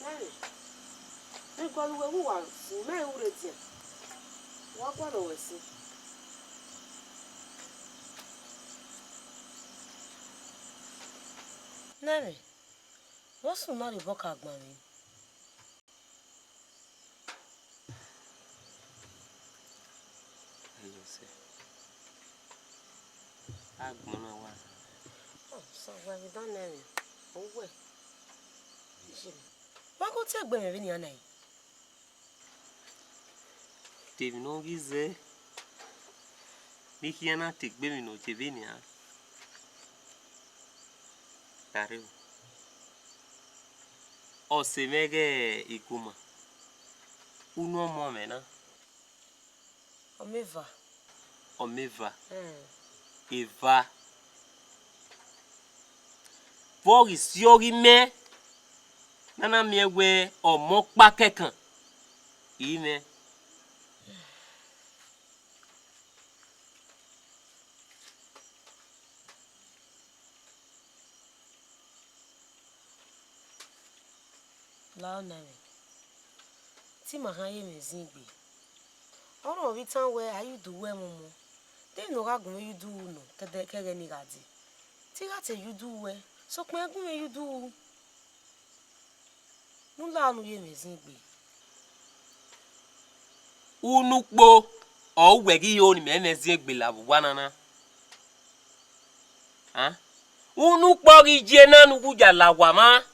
Nene, I gualọ uwẹ vbe uwa sin, mẹ i ru rre edian, wa gualọ ruẹ sin. Nene, vbọ sunu na rhie obọ ka gbanmwẹ? Ẹyọ sẹ. Agbọn na wa. Ọ, sẹ wa vbe dan nẹ mwẹ. Owẹ. Wa gho tie egbe mwẹ vbenian na. Te emwi ne ọ ghi zẹ, ne I khian na te egbe emwi ne ọ ye vbenian. Gha rre o. Ọse mwẹ ghẹ igoma, unu ọmọ mwẹ na? Ọmọ eva. Ọmọ eva. Hmm. Eva. Vbọ ghi si ọghe imẹ ne a na miẹn wẹẹ ọmọ ọkpa kẹkan i mwẹ. Lao na mwẹ, te ima khian ye mwẹ zin egbe. Ọrọre ọ vbe tan wẹẹ a ye udu ru ẹmwẹ ọmọ, de emwi ne ọ gha gu mwẹ ye udu ru nọ kẹdẹ, ke ẹghẹ ne I gha dee? Te I gha te ye udu ru ruẹ, sokpan ẹ gu mwẹ ye udu ru. Ne u la ne u ye mwẹ zin egbe. Unu ukpo ọre uwẹ ghi ho ne imẹ mwẹ zin egbe la vbe uwa na na. A? Unu ukpo ghi ye na ne u gu ya la owa mwa.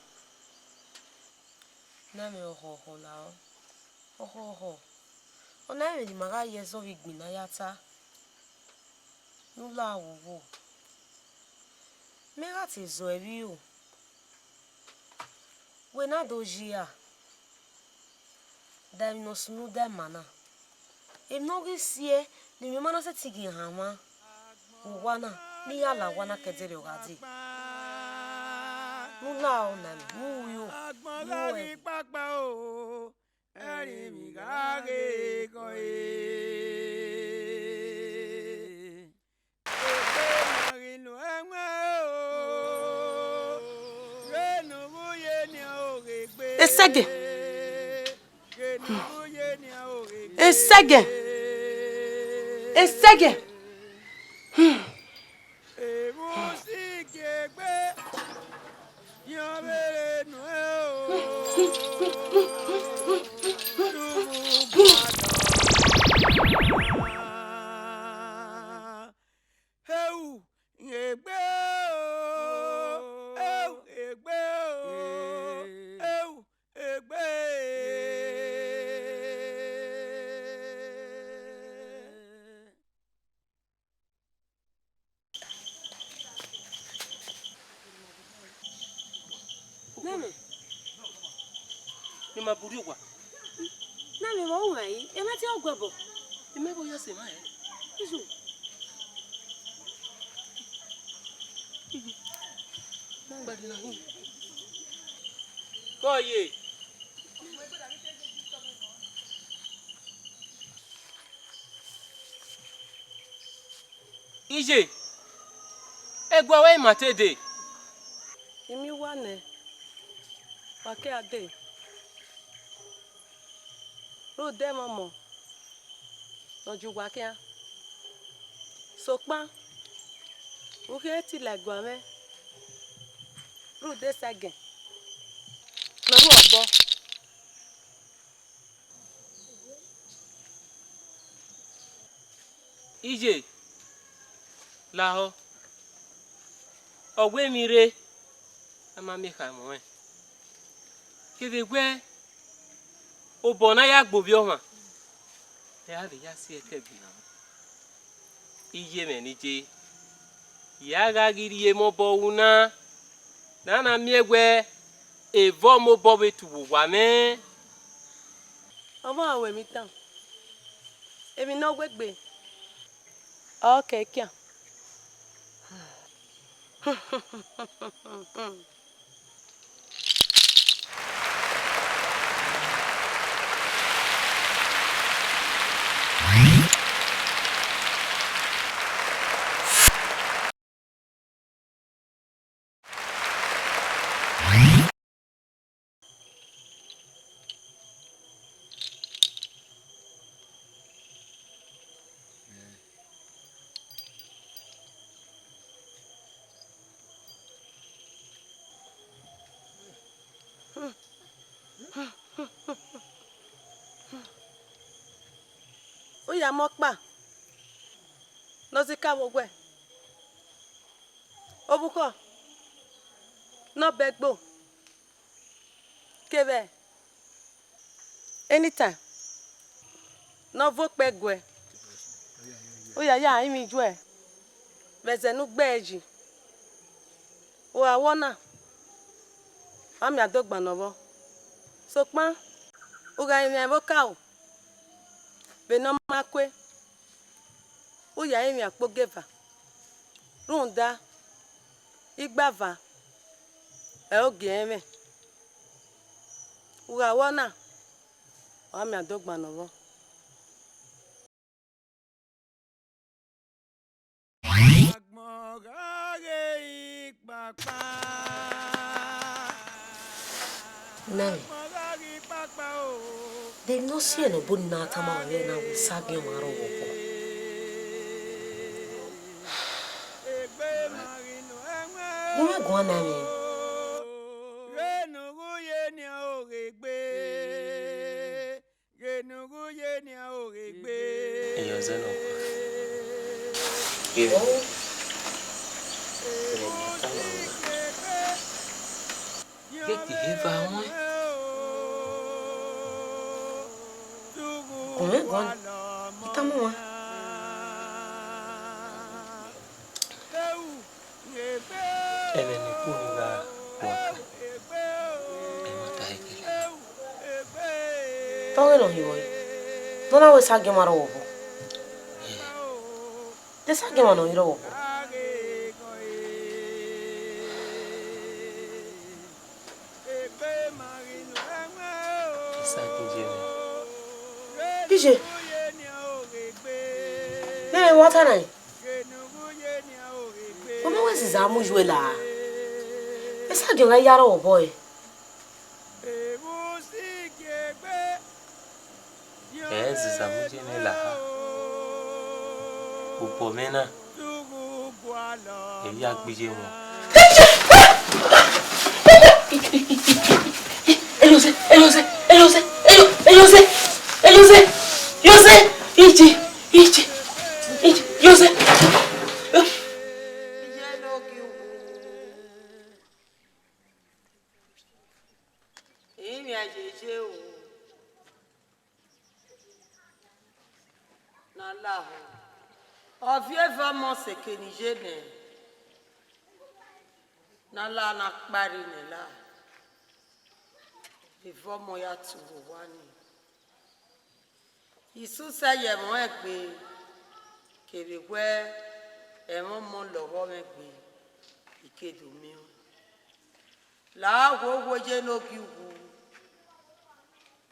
Na mwẹ ọhọhọ la ọ. Ọhọhọ. Ọna ẹmwẹ ne ima gha ye ẹzọ vbe igbinna ya ta. Ne u la vbe owo. Mẹ gha te zọ ẹre o. Wẹ na do yi ra? Da emwi ne ọ sunu da ima na. Emwi ne ọ ghi sie ne imẹ ma na sẹtin ghi hanmwa vbe owa na, ne I ya la owa na ke ẹdẹrriọ gha dee. Ne u la ọ na mwẹ, ne u ru iro, ne u ru ẹre. Ẹrinmwi gha ghe ekhọe. Egbe na ghi nuẹn mwẹ o, vbene u wu ye nian oghe egbe. Esẹgẹ. Vbene u wu ye nian oghe egbe. Esẹgẹ. Esẹgẹ. Evun si gie egbe, yan vbe re nuẹn o. Ru vbe ugbada. Heu, egbe o, eu, egbe o, eu, egbe. Nene. Ne ima burri owa. Na mwẹ vbe ọ ru mwẹ yi, emwa te ọ guẹ obọ. Imẹ vbe ọ ya sẹ emwa hẹ. Isu. Kọ ye. Iye, ẹguae ruẹ ima te dee. I miẹn uwa nẹ, wa ke a dee. Rhunmwuda ẹmwẹ ọmọ ne ọ ye uwa khian. Sokpan, u khian te la ẹguae mwẹ, rhunmwuda esagiẹn ne ọ rhu obọ. Iye, lahọ, ọ wẹ emwi rre, a ma miẹn ekhọe mu ẹn. Kevbe wẹ obọ ne a ya gbe ovbi ọmwa, ẹ a vbe ya si ẹtẹ gbe na. Iye mwẹ ne iye, ya gha ghi rhie emọ obọ ru na, ne a na miẹn wẹ evọ mobọ vbe tuwu owa mwẹ. Ọmwa ọre emwi tan, emwi ne ọ wegbe, ọ kẹ kian. U ya mu ọkpa ne ọ zẹ ika vbe owẹ, ovbukhọ ne ọ bẹgbo, kevbe anytime ne ọ vuo okpẹ guẹ, u ya ya rinmwian ijuẹ vbe ẹzẹ ne u gbe ẹre yi. U gha wẹ ọna, ọ miẹn adogban ne ọ vbọ. Sokpan, u gha rinmwian ẹvbo okaro vbene ọ ma kue, u ya rinmwian kpe ogieva, rhunmwuda igbava ẹre ogie ẹnrẹn mwẹ. U gha wẹ ọna, ọ miẹn adogban ne ọ vbọ. Agbọn gha ghe ikpakpa. Nẹ, agbọn gha ghe ikpakpa o. De emwi ne ọ si ẹre ne ọ bun ne a tama ruẹ na wẹ Esagiẹn ọmwa rrọọ vbe obọ? Egbe ma ghi nọ ẹmwẹ. Ne imẹ guan na mwẹ. Ghẹ ne u ghu ye nian oghe egbe. Ghẹ ne u ghu ye nian oghe egbe. Ẹyọ zẹ nọ. Ghẹ ne ọ tama ruẹ na. Ghẹ te ihe eva ruẹn. Guan, guan, I tama ruẹn. Ẹmwẹ ne ikun ni gha guan kan, ẹmwata ẹkẹlẹ. Te ọ ghe ne ọ hin vbọ re? Ne ọ na wẹ Esagiẹn ọmwa rrọọ vbe obọ? De Esagiẹn ọmwa ne ọ hin rrọọ vbe obọ? Esagiẹn ye mwẹ. Iye, ne ẹmwata na rin. Ọ ma wẹ ziza mu yu ẹre la. Esagiẹn gha ya rrọọ vbe obọ re. Ẹ ziza mu ye mwẹ la. Obọ mwẹ na, ẹ ya gbe iye wọn. Ẹyọsẹ, ẹyọsẹ, ẹyọsẹ, ẹyọ, ẹyọsẹ, ẹyọsẹ, ẹyọsẹ, ije, ije, ije, ẹyọsẹ. Iye ne ọ ghi wu. Emwi a yeye o. Ne a lahọ. Ọ viọ eva ọmọ sẹ eke ne iye nẹ. Ne a la ne a kpairre nẹ la. Eva ọmọ ya tuẹ owa nii. Isusẹ ye ẹmwẹ ọnrẹn gbe, kevbe wẹ ẹmwẹ ọmọ lọghọ mwẹ gbe, I ke do miẹn ọẹn. La wo wo ye ne ogiughu,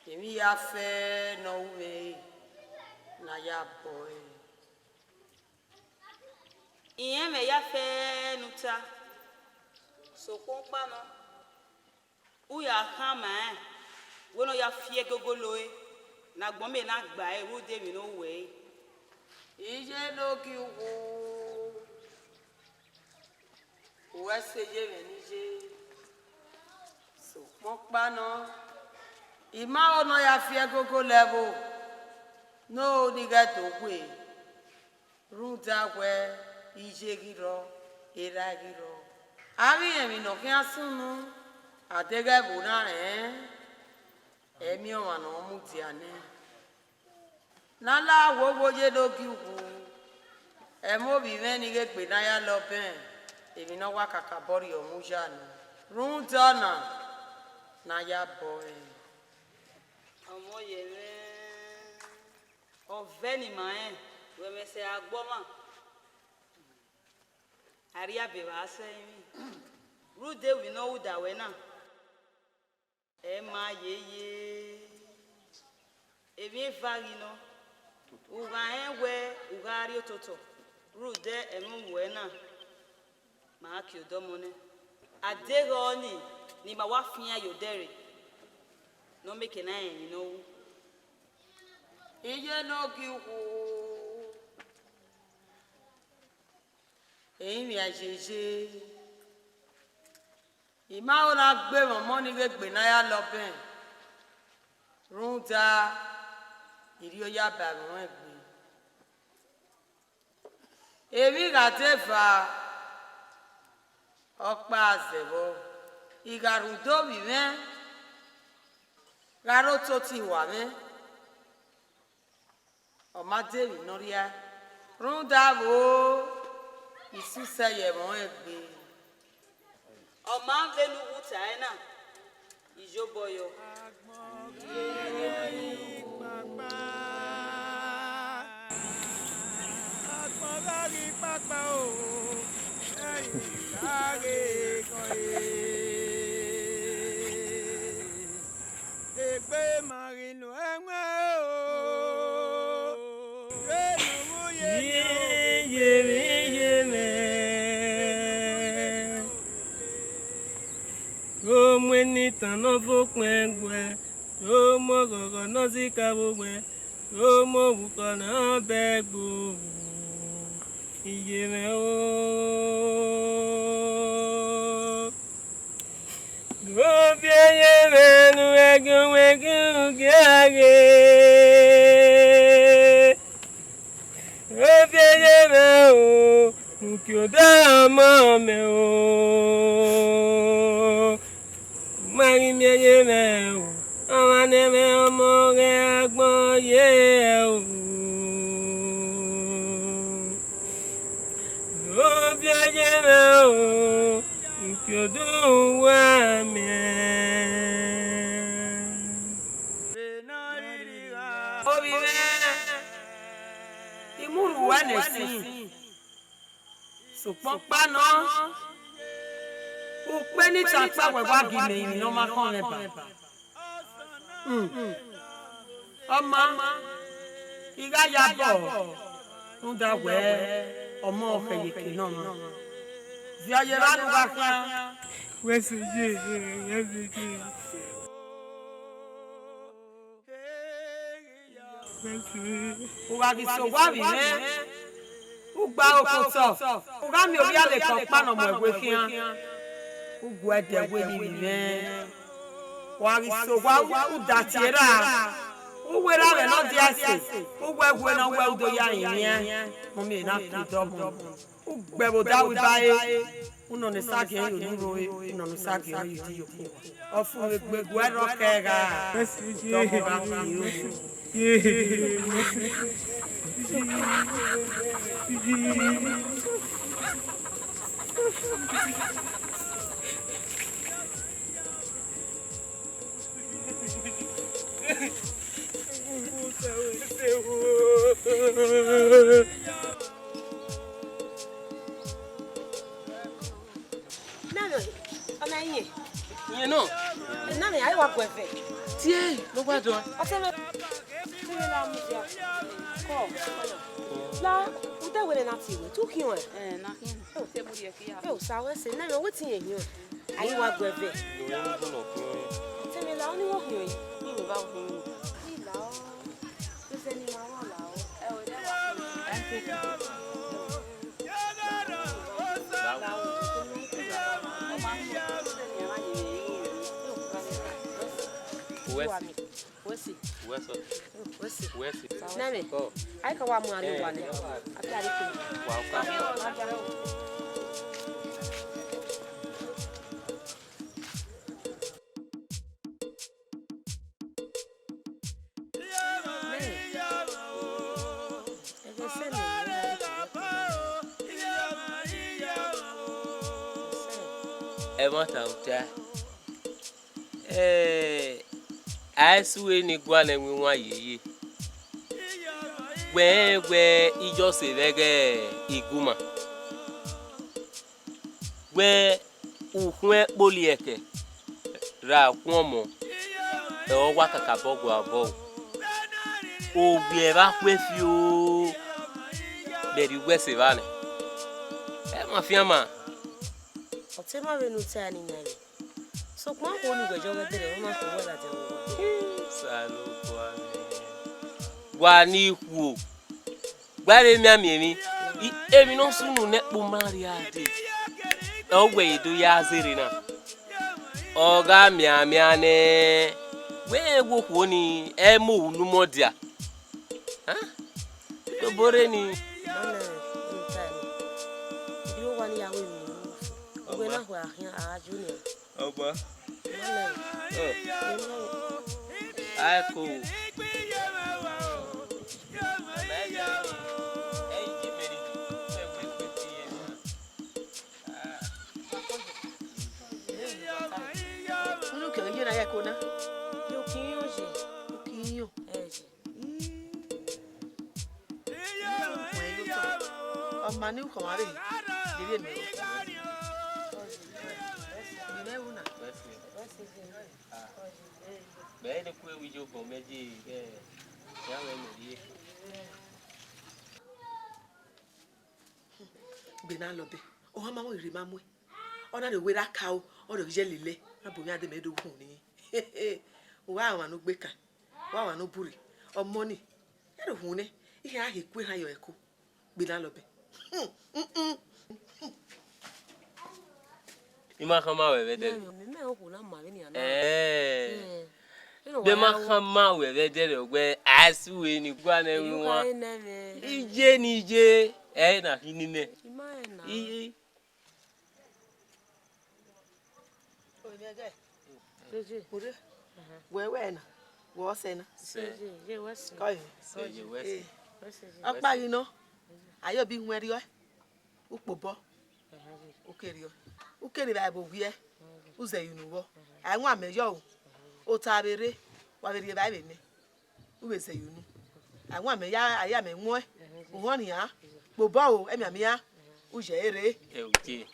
emwi ya fẹ ne ọ ru mwẹ re, ne a ya bọ ẹre. Irẹn mwẹ ya fẹ ne u ta, sokpan ukpa nọ. U ya khama rẹn wẹ ne ọ ya fi ẹgogo lo ẹre, ne agbọn mẹ na gba ẹre vbe ude emwi ne ọ ru ẹre. Iye ne ogiughu, uwẹ sẹ ye mwẹ ne iye. Ọkpa nọ, I ma ho ne ọ ya fi ẹgogo lẹ ẹvbo ne ọ ho ne I ghẹ do we, rhunmwuda wẹẹ iye ghi rrọọ, erha ghi rrọọ. Avbe irẹn emwi ne ọ khian sunu, a deghẹ ẹvbo na rẹn, ẹ i miẹn ọmwa ne ọ mudia nẹ. Ne a la wowo ye ne ogiughu, ẹmwẹ ovbi mwẹ ni ghe egbe ne a ya lọ bẹn, emwi ne ọ wa kakabọ rriọ mu ya nọ. Rhunmwuda ọna ne a ya bọ ẹre. Ọmọ ye mwẹ, ọ vẹ ne ima rẹn, wẹ mwẹ sẹ a gbe ọmwa, a rhie abe vbe a sẹ ẹrinmwi, rhunmwuda emwi ne ọ ru da wẹ na. Ẹ ma yeye, emwi eva ghi nọ, u gha rẹn wẹ u gha rrie ototọ, rhunmwuda ẹmwẹ uwẹ na, ma gha kie odọmọ nẹ. A deghẹ ọnii ne ima wa fian ye odẹ rre, ne ọ mieke ne a rẹn emwi ne ọ ru. Iye ne ogiughu, ẹrinmwi a yeye. I ma ho ne a gbe mwẹ ọmọ ni ghe egbe ne a ya lọ bẹn, rhunmwuda I rhie oya ba ẹmwẹ ruẹn gbe. Emwi gha deba, ọkpa zẹvbọ, I gha rhunmwuda ovbi mwẹ gha rre ototọ ihua mwẹ. Ọ ma de emwi ne ọ rhia, rhunmwuda vbo, I susẹ ye ẹmwẹ ruẹn gbe. Ọ ma vbe ne u wu ta ẹre na, I yobọ yọ. Agbọn gha ghi kpakpa o, ẹre I gha ghe kọe. Egbe ma ghi nu ẹwẹn o, vbene u ye, iye mwẹ, iye mwẹ. Omuẹn ne itan ne ọ vbe okpẹn guẹ, omuẹn ọghọghọ ne ọ zẹ ikavbo guẹ, omuẹn orukhọ ne ọ bẹgbo, iye mwẹ o. Ovbi iye mwẹ ne u ghẹ gie owẹn gie u gie a ghe. Ovbi iye mwẹ o, uki odẹ ọmọ mẹ o. Ma ghi miẹn iye mwẹ o, ọmwa ne mwẹ ọmọ ghẹ agbọn ye o. Ovbi iye mwẹ o, uki odẹ uwa miẹn. Ovbi mwẹ, I mu rhu ruẹ nẹ ẹsin, sokpan ọkpa nọ, ukpe ne I ta kpa wẹ wa gie mẹ emwi ne ọ ma khọn mwẹ ba. Hmm. Ọ ma, I gha ya bọ, rhunmwuda wẹ ọmọ khẹ ye eke ne ọ mwa. Viọ ye evba ne u gha khian. Wẹ sẹ ye, wẹ sẹ ye. U gha ghi sẹ owa vbe mwẹ, u gbe aro ke otọ, u gha miẹn ovbi aleke ọkpa ne ọ mu ẹwe khian, u gu ẹdẹ wẹ emwi vbe mwẹ. Wa ghi sẹ owa, u da tie ra, u wẹ erha mwẹ ne ọ dia ẹse, u wẹ ẹwe ne ọ wẹ u do ya rinmwian, mọmie na ke odọmọ. U gbe ẹvbo da ru iba ẹre, u nọ ne Sagiẹn yo ne u ro ẹre, u nọ ne Sagiẹn yo di yo khin. Ọfumwegbe guẹ rrọọ kẹ gha, dọmọ gha khin ro. Nana, ọna iyẹn. Iyẹn nọ? Nana, a i wa gu ẹvẹ. Tie, ne u wa dọn. Ọtẹn mwẹ. Tie la mu dia. Kọ. La, u de wẹ ne na tie wẹ, tu khian. Eh, na khian. Te mu rhie khian. Ẹ, osa wẹ sẹ, nana, wẹ te iyẹn hiọn. A i wa gu ẹvẹ. Te mwẹ la, ọni wẹ khian yi. Ni vbe a khian. Ni la o. Ẹ, o de wa. Ẹ, te. La o. Ọ ma mu. Ẹ, ni a ma ye. Wẹ si. Wẹ si. Wẹ sọ. Wẹ si. Wẹ si. Nẹmẹ. Ọ. A i ka wa mu aro wa nẹ. A fi aro ke. Wa ka. Ẹmwata ota. Eh, a i sẹ ue ne I gualọ ẹwinwan yeye. Wẹ rẹn wẹ I ya ọse vbe ẹghẹ iguma. Wẹ ukhuẹn kpoli ẹkẹ ra khuọnmọ, ẹ ọ wa kakabọ gua obọ o. Ovbi ẹvba khuẹ fio, vbe ẹre uwẹ sẹ evba nẹ. Ẹ ma fianma. Ọ te ma vbene u ta ẹre ne I yan ẹre. Sokpan okhuo ni wẹ yọ ghẹ dẹrẹ, ọ ma khin wẹ ladian vbe owa. Osanobua mwẹ. Wa ni khuo. Wa rhe mianmian emwi. I, emwi ne ọ sunu nẹ ẹkpo ma rria dee. Ọ wẹ ye do ya zerre na. Ọ gha mianmian nẹ. Wẹ rẹn wẹ okhuo ni, ẹ mu unu mọ dia. Hẹn? Tobọ rre ni. Mama, unu ta ẹre. Ivbi owa ni ya ru emwi ne unu. Uwẹ na khuẹ a khian, a gha yo nian. Ọba. Mama. Ọ. Aiko. Unu kẹ iye na ya ẹko na. Yo, ukiyan ye. Ukiyan. Ẹ ye. Ọma ni ukhọmwa rre, de vbe mẹ. Mẹ ru na. Mẹ ne ku ewu iyobọ mẹ je ghẹ, ya mwẹ mẹ rrie. Gbe na lọbẹ, ọ ma mọ rhie ma muẹn. Ọ na rhie wẹ ra ka o, ọ rhie yẹ lele, a bu mwẹ ade mẹ do hu ni. Wa ọmwa ne u gbe kan, wa ọmwa ne u burre, ọmọ ni, ya do hu nẹ, ihe a he ku erhan yọ ẹko. Gbe na lọbẹ. I ma khama ruẹ vbe ẹdẹrẹ. Mẹ, mẹ, mẹ okhuo na ma vbenian na. Ẹẹ. Mẹ ma khama ruẹ vbe ẹdẹrẹ wẹ a i sẹ ue ne I gualọ ẹwinwan. Iye ne I ye, ẹ na khin nẹ. I ma rẹn na. Iye. Jeje. Wẹ wẹ na, wẹ ọsẹ na. Sẹ. Jeje, ye wẹ sẹ. Kọ ye. Sẹ ye wẹ sẹ. Eh. Wẹ sẹ ye. Ọkpa ghi nọ, a ye obi huẹn rriọ, u kpe obọ, u ke rriọ. U ke rri vbe a vbe owiẹ, u zẹ ye unu vbọ. A i wan amẹ yọ o. Ota vbe rre, wa vbe rri evbare vbe nẹ. U vbe zẹ ye unu. A wan amẹ ya, a ya mẹ muẹn. Uhọnnian, kpe obọ o, ẹmianmian, u ye ẹre rre. Ẹ, oke.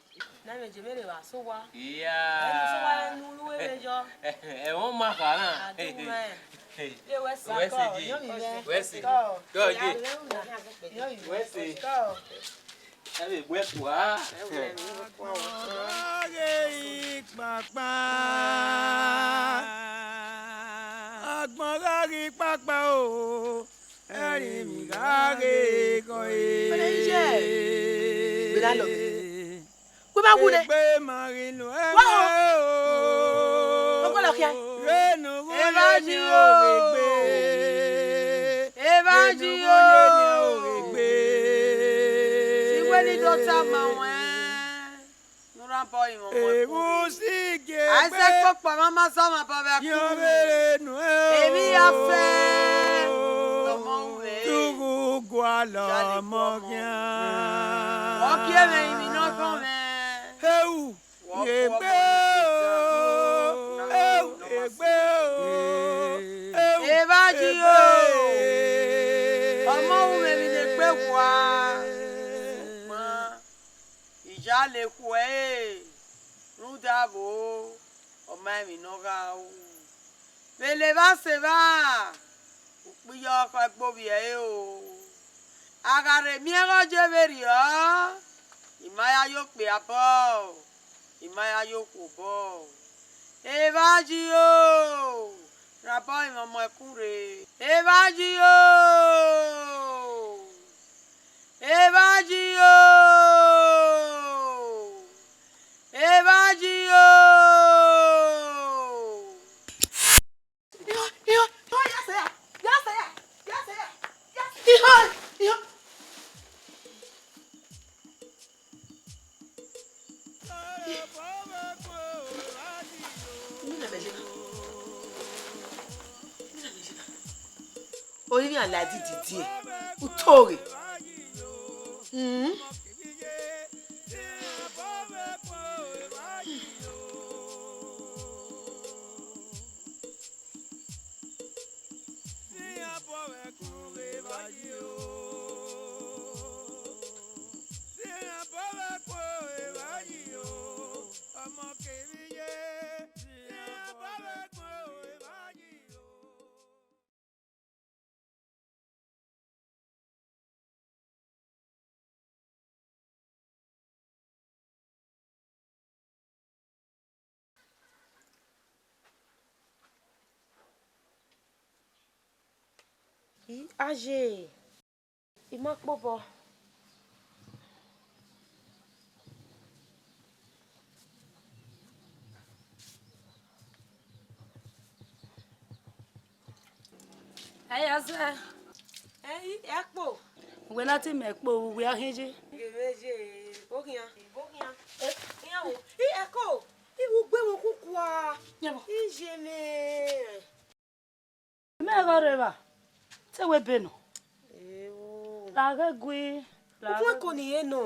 Na mẹ je mẹ rhe vba sẹ owa. Iya. Ẹ, sẹ owa ẹ nu ru ẹre yọ. Ẹ, ẹ, ọ ma kha na. A do mwẹ. Ẹ, wẹ sẹ. Wẹ sẹ je. Wẹ sẹ. Kọ. Kọ je. Wẹ sẹ. Kọ. Ẹ vbe gbe ẹkua. Gha ghe ikpakpa. Agbọn gha ghe ikpakpa o. Ẹrinmwi gha ghe ekhọe. Wẹ na lọ. Wẹ ma wu nẹ. Egbe ma ghi lo ẹmwẹ o. Ọgbọnọ khian. Vbene ugho ye ni o, egbe. Evba ji o. Egbe. Iwẹ ni do tama ruẹn. Nurabọ imwọmọ ẹkun rre. Aisẹ kpokpo mama zọmwa bọ vbe ẹkun. Emwi ya fẹ. Ọmọ ru mwẹ. Tughu gualọ ọmọ khian. Ọ gie mwẹ emwi ne ọ khọn mwẹ. Heu, egbe o, eu, egbe o, eu, Evba ji o. Ọmọ ru mwẹ emwi ne egbe wa. Sokpan, iyale khuẹ ẹre, rhunmwuda vbo, ọ ma emwi ne ọ gha ru. Vbe levba sẹ evba, ukpiyọ khọ ẹgbe ovbi ẹre o. A gha rhe miẹn ẹghẹ ọ ye vberriọ, I ma ya ye okpia obọ, I ma ya ye okhuo obọ. Evba ji o, rhan obọ emwi ọmọ ẹkun rre. Evba ji o, evba ji o, evba ji o. Orinmwi a la dididi, u toghe. Hmm. I, aye, I ma kpe obọ. Ẹ ya zẹ. Ẹ, ẹ kpo. Uwẹ na te mẹ kpo, uwẹ a khin ye. Ghe mwẹ ye, boghian, boghian. Ẹ, iran wo. I, ẹ ko, I wu gbe mwẹ kukua. Yẹ bọ. I ye mwẹ. Mẹ gha rre evba, te wẹ be nọ. Ewo. La ghẹ gui, la ukun ghẹ eko gui. Ni ye nọ.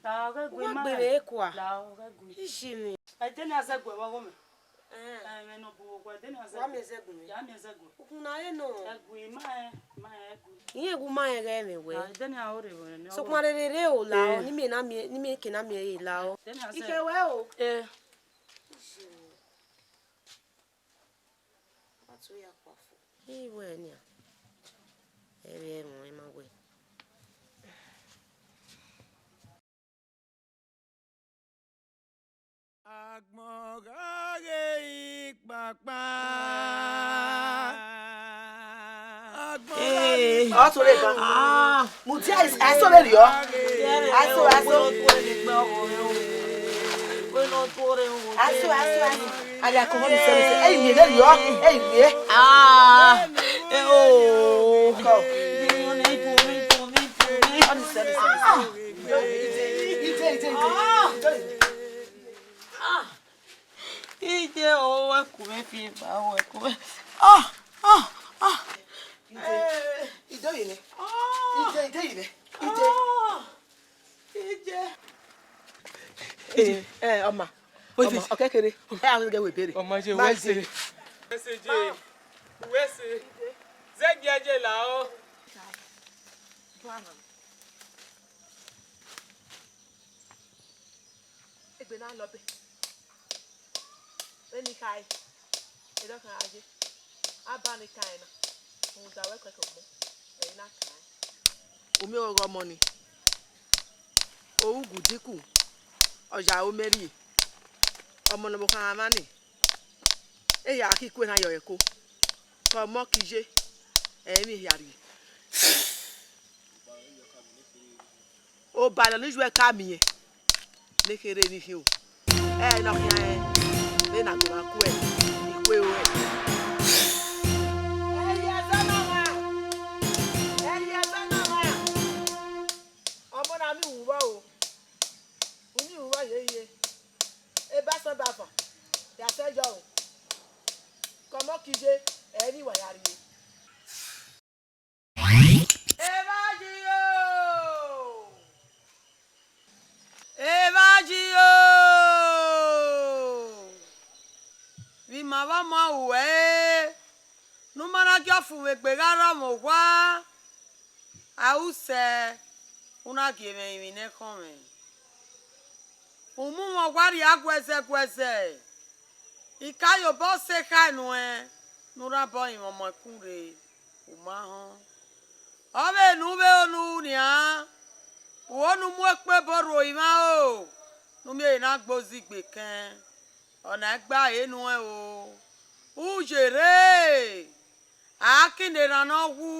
La ghẹ gui, ukun ma gbe mwẹ ekua. La ghẹ gui. I ye mwẹ. Ẹ, de ne a zẹ gue vbe ọghọ mwẹ. Ẹ. Ẹ, mwẹ nọ bu owa, de ne a zẹ gue. Wa miẹn zẹ gue mwẹ. Ya miẹn zẹ gue. Ukun na ye nọ. Ẹ gui, ma ẹ, ma ẹ gui. Iye wu ma ẹ ghẹ mwẹ wẹ. Ẹ, de ne a ho rre vbe ọghọ mwẹ. Sokpan rere re o la o, ẹ, ne imẹ na miẹn, ne imẹ ke na miẹn re la o. De ne a zẹ. Ike wẹ o. Ẹ. I ye mwẹ. Wa tu ya kua fo. I wẹ nian. Ẹ vbe ẹmwẹ ma wẹ. Agbọn gha ghe ikpakpa. Agbọn gha ghe ikpakpa. Ee, ọ tun rre ban. Ah. Mudia is, aiso vberriọ. Aiso, aiso. Aiso, aiso, aiso. Aya ko họn mi sẹ mi sẹ. Ẹ i miẹn vberriọ. Ẹ i miẹn. Ah. Eh, oh. Come. Họn mi sẹ mi sẹ mi sẹ. Ide, ide, ide, ide. Ah. Ije o, wẹ ku mwẹ fi eva, wẹ ku mwẹ. Ah, ah, ah. Ije, ije ye nẹ. Ah. Ije, ije ye nẹ. Ije. Ah. Ije. Eh, eh, ọma. Wait, ọma, wait. Ọkẹkẹre. Ẹ, a ghe wẹ bere. Ọma je, ma wẹ je. Wẹ se je. Wẹ se. Zẹ gie je la o. Egbe na lọ bẹ. Vbene I khare, erha ọkhan gha ye. Aba ne I kan ẹn na, rhunmwuda wẹ kẹkẹ ọmọ, ẹ i na kan ẹn. U miẹn ọghọghọ ọmọ nii, orugu diku, ọ ya aro mẹ rrie, ọmọ ne ọvbokhan mwa nii, ehia gha khin ikue na ye ọre ẹko, ke ọmọ ke iye, ẹ i mwẹ hia rrie. Obalọ ne uwẹ ka miẹn, ne kherhe ne I khin o. Ẹ nọ khian rẹn, vbene a gu mwa kue, I kue ruẹ. Ẹyẹzẹ na mwa, ẹyẹzẹ na mwa. Ọmọ na miẹn uhunmwu vbọ o, u miẹn uhunmwu vbọ yeye. Ebasan ebavan, ya sẹ yọ o. Ke ọmọ ke iye, ẹ i mwẹ hia rrie. Evbayi o! Evbayi o! Vbe ima vbe ọmọ ruẹ, ne u ma na gie ọfumwegbe gha rrọọ mwẹ owa, a ru sẹ, u na gie mwẹ rinmwian ne ẹkhọnmwẹ. U mu mwẹ owa rhia guẹzẹ guẹzẹ. I ka ye obọ sẹ ekhọe nuẹn ne u rhan obọ rinmwian ọmọ ẹkun rre, u ma họn. Ọ vbe ne u vbe ru nian, u ho ne u mu ekpebo rhuo emwa ro, ne u miẹn ehe na gbe ozigbe kẹn. Ọna i gbe aro nuẹn o. U yerre, a kin ne erhan ne ọ wu,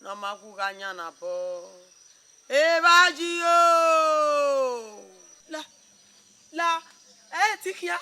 ne ọ ma wu gha yan ne abọ. Evbayi o! La, la, ẹ i ti khian.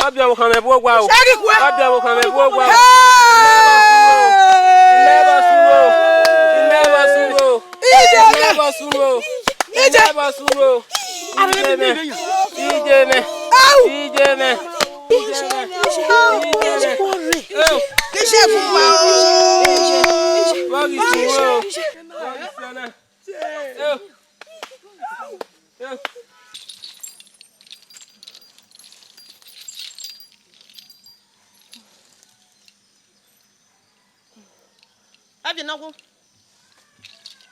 Wa biẹ ọvbokhan mwẹ vbe owa o. Shaggy kue. Wa biẹ ọvbokhan mwẹ vbe owa o. Hey! Ilẹ ẹvbo sunu o. Ilẹ ẹvbo sunu o. Ilẹ ẹvbo sunu o. Ilẹ ẹvbo sunu o. Ije mẹ. Ije mẹ. Au! Ije mẹ. Ije mẹ. Ije mẹ. Au! Ije fun wa o. Wa ghi sunu o. Wa ghi sunu o. Au! Au! Avie ne ọ wu,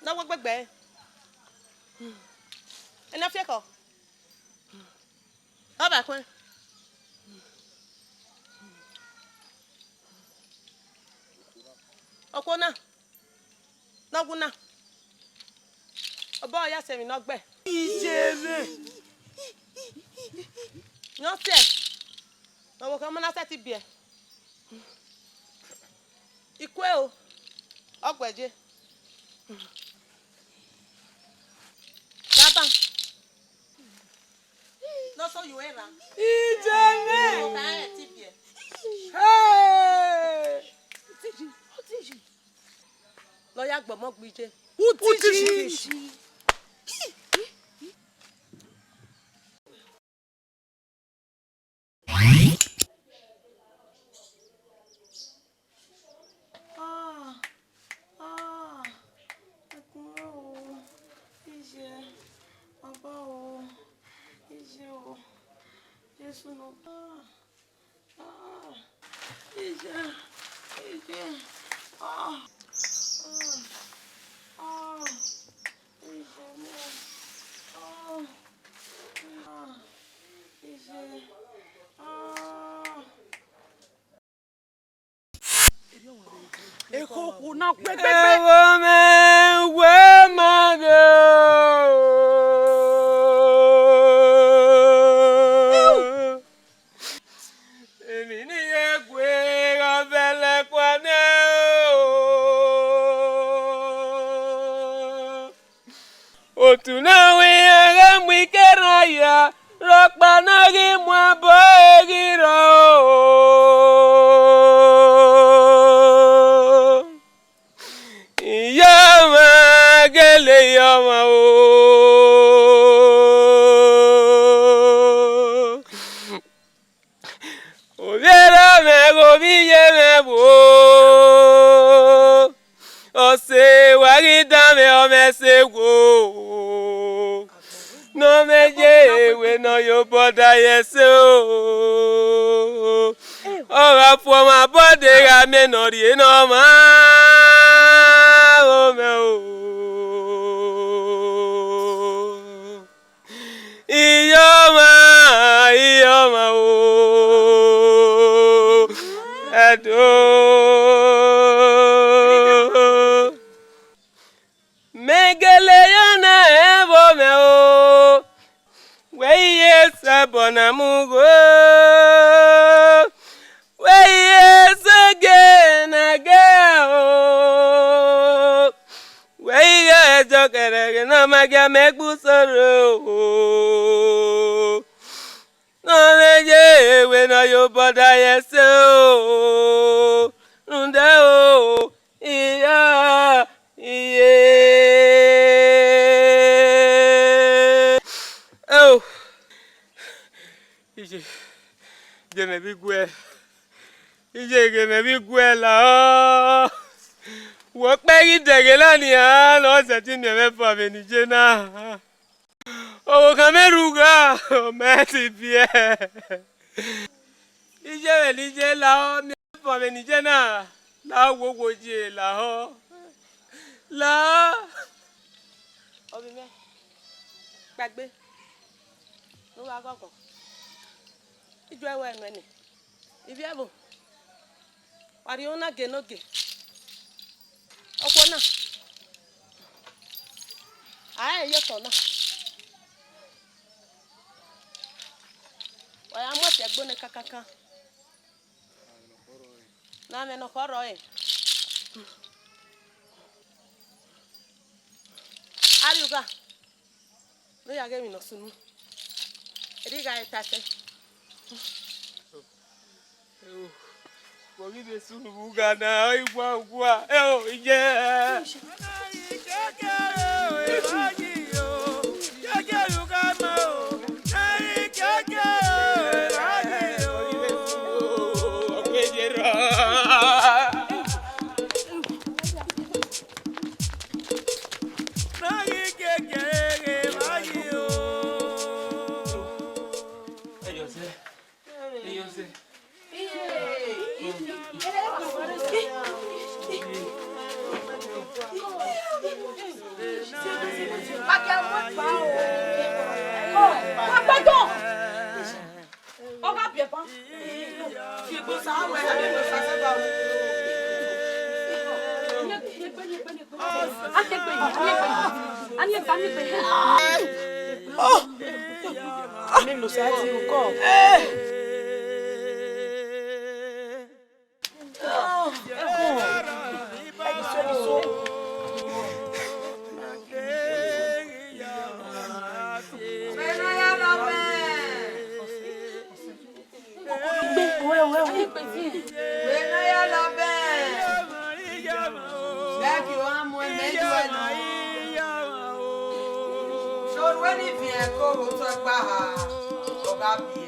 ne ọ wu egbegbe ẹre. Ena fiẹkhọ. Ọ ba ẹkhuẹn. Okhuo na, ne ọ wu na, obọ ya sẹ emwi ne ọ gbẹ. Ije mwẹ. Ne ọ tiẹ, ne ọvbokhan ma na sẹtin biẹ. Ikue o, ọ guẹ ye. Baba. Ne ọ so yu ẹre ra. Ije mwẹ. Ọvbokhan rẹn ti biẹ. Hey! Ne ọ ya gbe ọmọ gbe ije. Utishi. Ah, ah, ẹkun o, ije, baba o, ije o, Jesu nọ, ah, ah, ije, ije, ah, ah, ah, ije mẹ, ah, ah, ije, ah. Ekhokho na kpẹkpẹkpẹ. Ẹvbo mwẹ, wẹ ma ghe o. Emwi ne I ye gue gha vbe ẹlẹkua nẹ o. Otu na wẹ iran ghẹ mu ikerran ya, rhọkpa ne ọ ghi mu abọ ghi rrọọ o. Iyọmwa gele iyọmwa o. Ovbi erha mwẹ ghe ovbi iye mwẹ vbo, ọse wa ghi danmwẹ ọmwa ẹse wo, ne ọ mwẹ ye ewe ne ọ ye obọ da ye ẹse o. Ọ gha fu ọmwa obọ de gha miẹn ne ọ rhie ne ọmwa vbe omẹ o. Iyọmwa, iyọmwa o, Ẹdo. Mẹ gele ya na ẹvbo mwẹ o, wẹ i ye sẹ ẹbọ na mu gho, wẹ i ye sẹ gie na gie o. Wẹ i ghẹ ẹzọ kẹrẹghẹ ne ọ ma gia mẹ gbe usoro o. Ne ọ mwẹ ye ewe ne ọ ye obọ da ye ẹse o. Rhunmwuda o, iya, iye. Oh. Iye, ghẹ mẹ vbe iguẹ. Iye, ghẹ mẹ vbe iguẹ lahọ. Wẹ ọkpa ghi dẹghe na nian, ne ọ sẹtin miẹn mwẹ fua vbe ne iye na. Ọvbokhan mwẹ rhugha, ọ ma ti biẹ. Iye, vbe ne iye lahọ, miẹn mwẹ fua vbe ne iye na. Lahọ, wo wo iye lahọ. Lahọ. Ovbi mwẹ, kpaegbe ne u gha ghọghọ. Ijuẹ wẹ nuẹn nẹ, ivbi ẹvbo, wa rhie uhunmwu na gie ne ogie. Okhuo na, a rẹn ye otọ na, wa ya mu ẹse ẹgbo nẹ kankankan. Ne amwẹ ne ọ khọ rrọọ ẹre. Arriugha, ne u ya ghe emwi ne ọ sunu, erha I gha re ta ẹsẹ. Oghi vbe sunu vbe ugha na, ọ i wa uwa, ẹ o, iye. Ọ gha biẹ ban. Fiegbe Osa, wẹ, a ghi miẹn Osa sẹ ba o. A miẹn egbe yi, a miẹn egbe yi, a miẹn egbe, a miẹn egbe yi. Oh! A miẹn Osa ti ukọ. Vbe ne ọ ya lọ bẹn? Ghẹ gie uwa mu ẹmwẹ ye uẹ nọ. Sẹ orhu ẹre ni viẹn ẹko vbe otọ ẹkpa ha, ọ gha biẹ.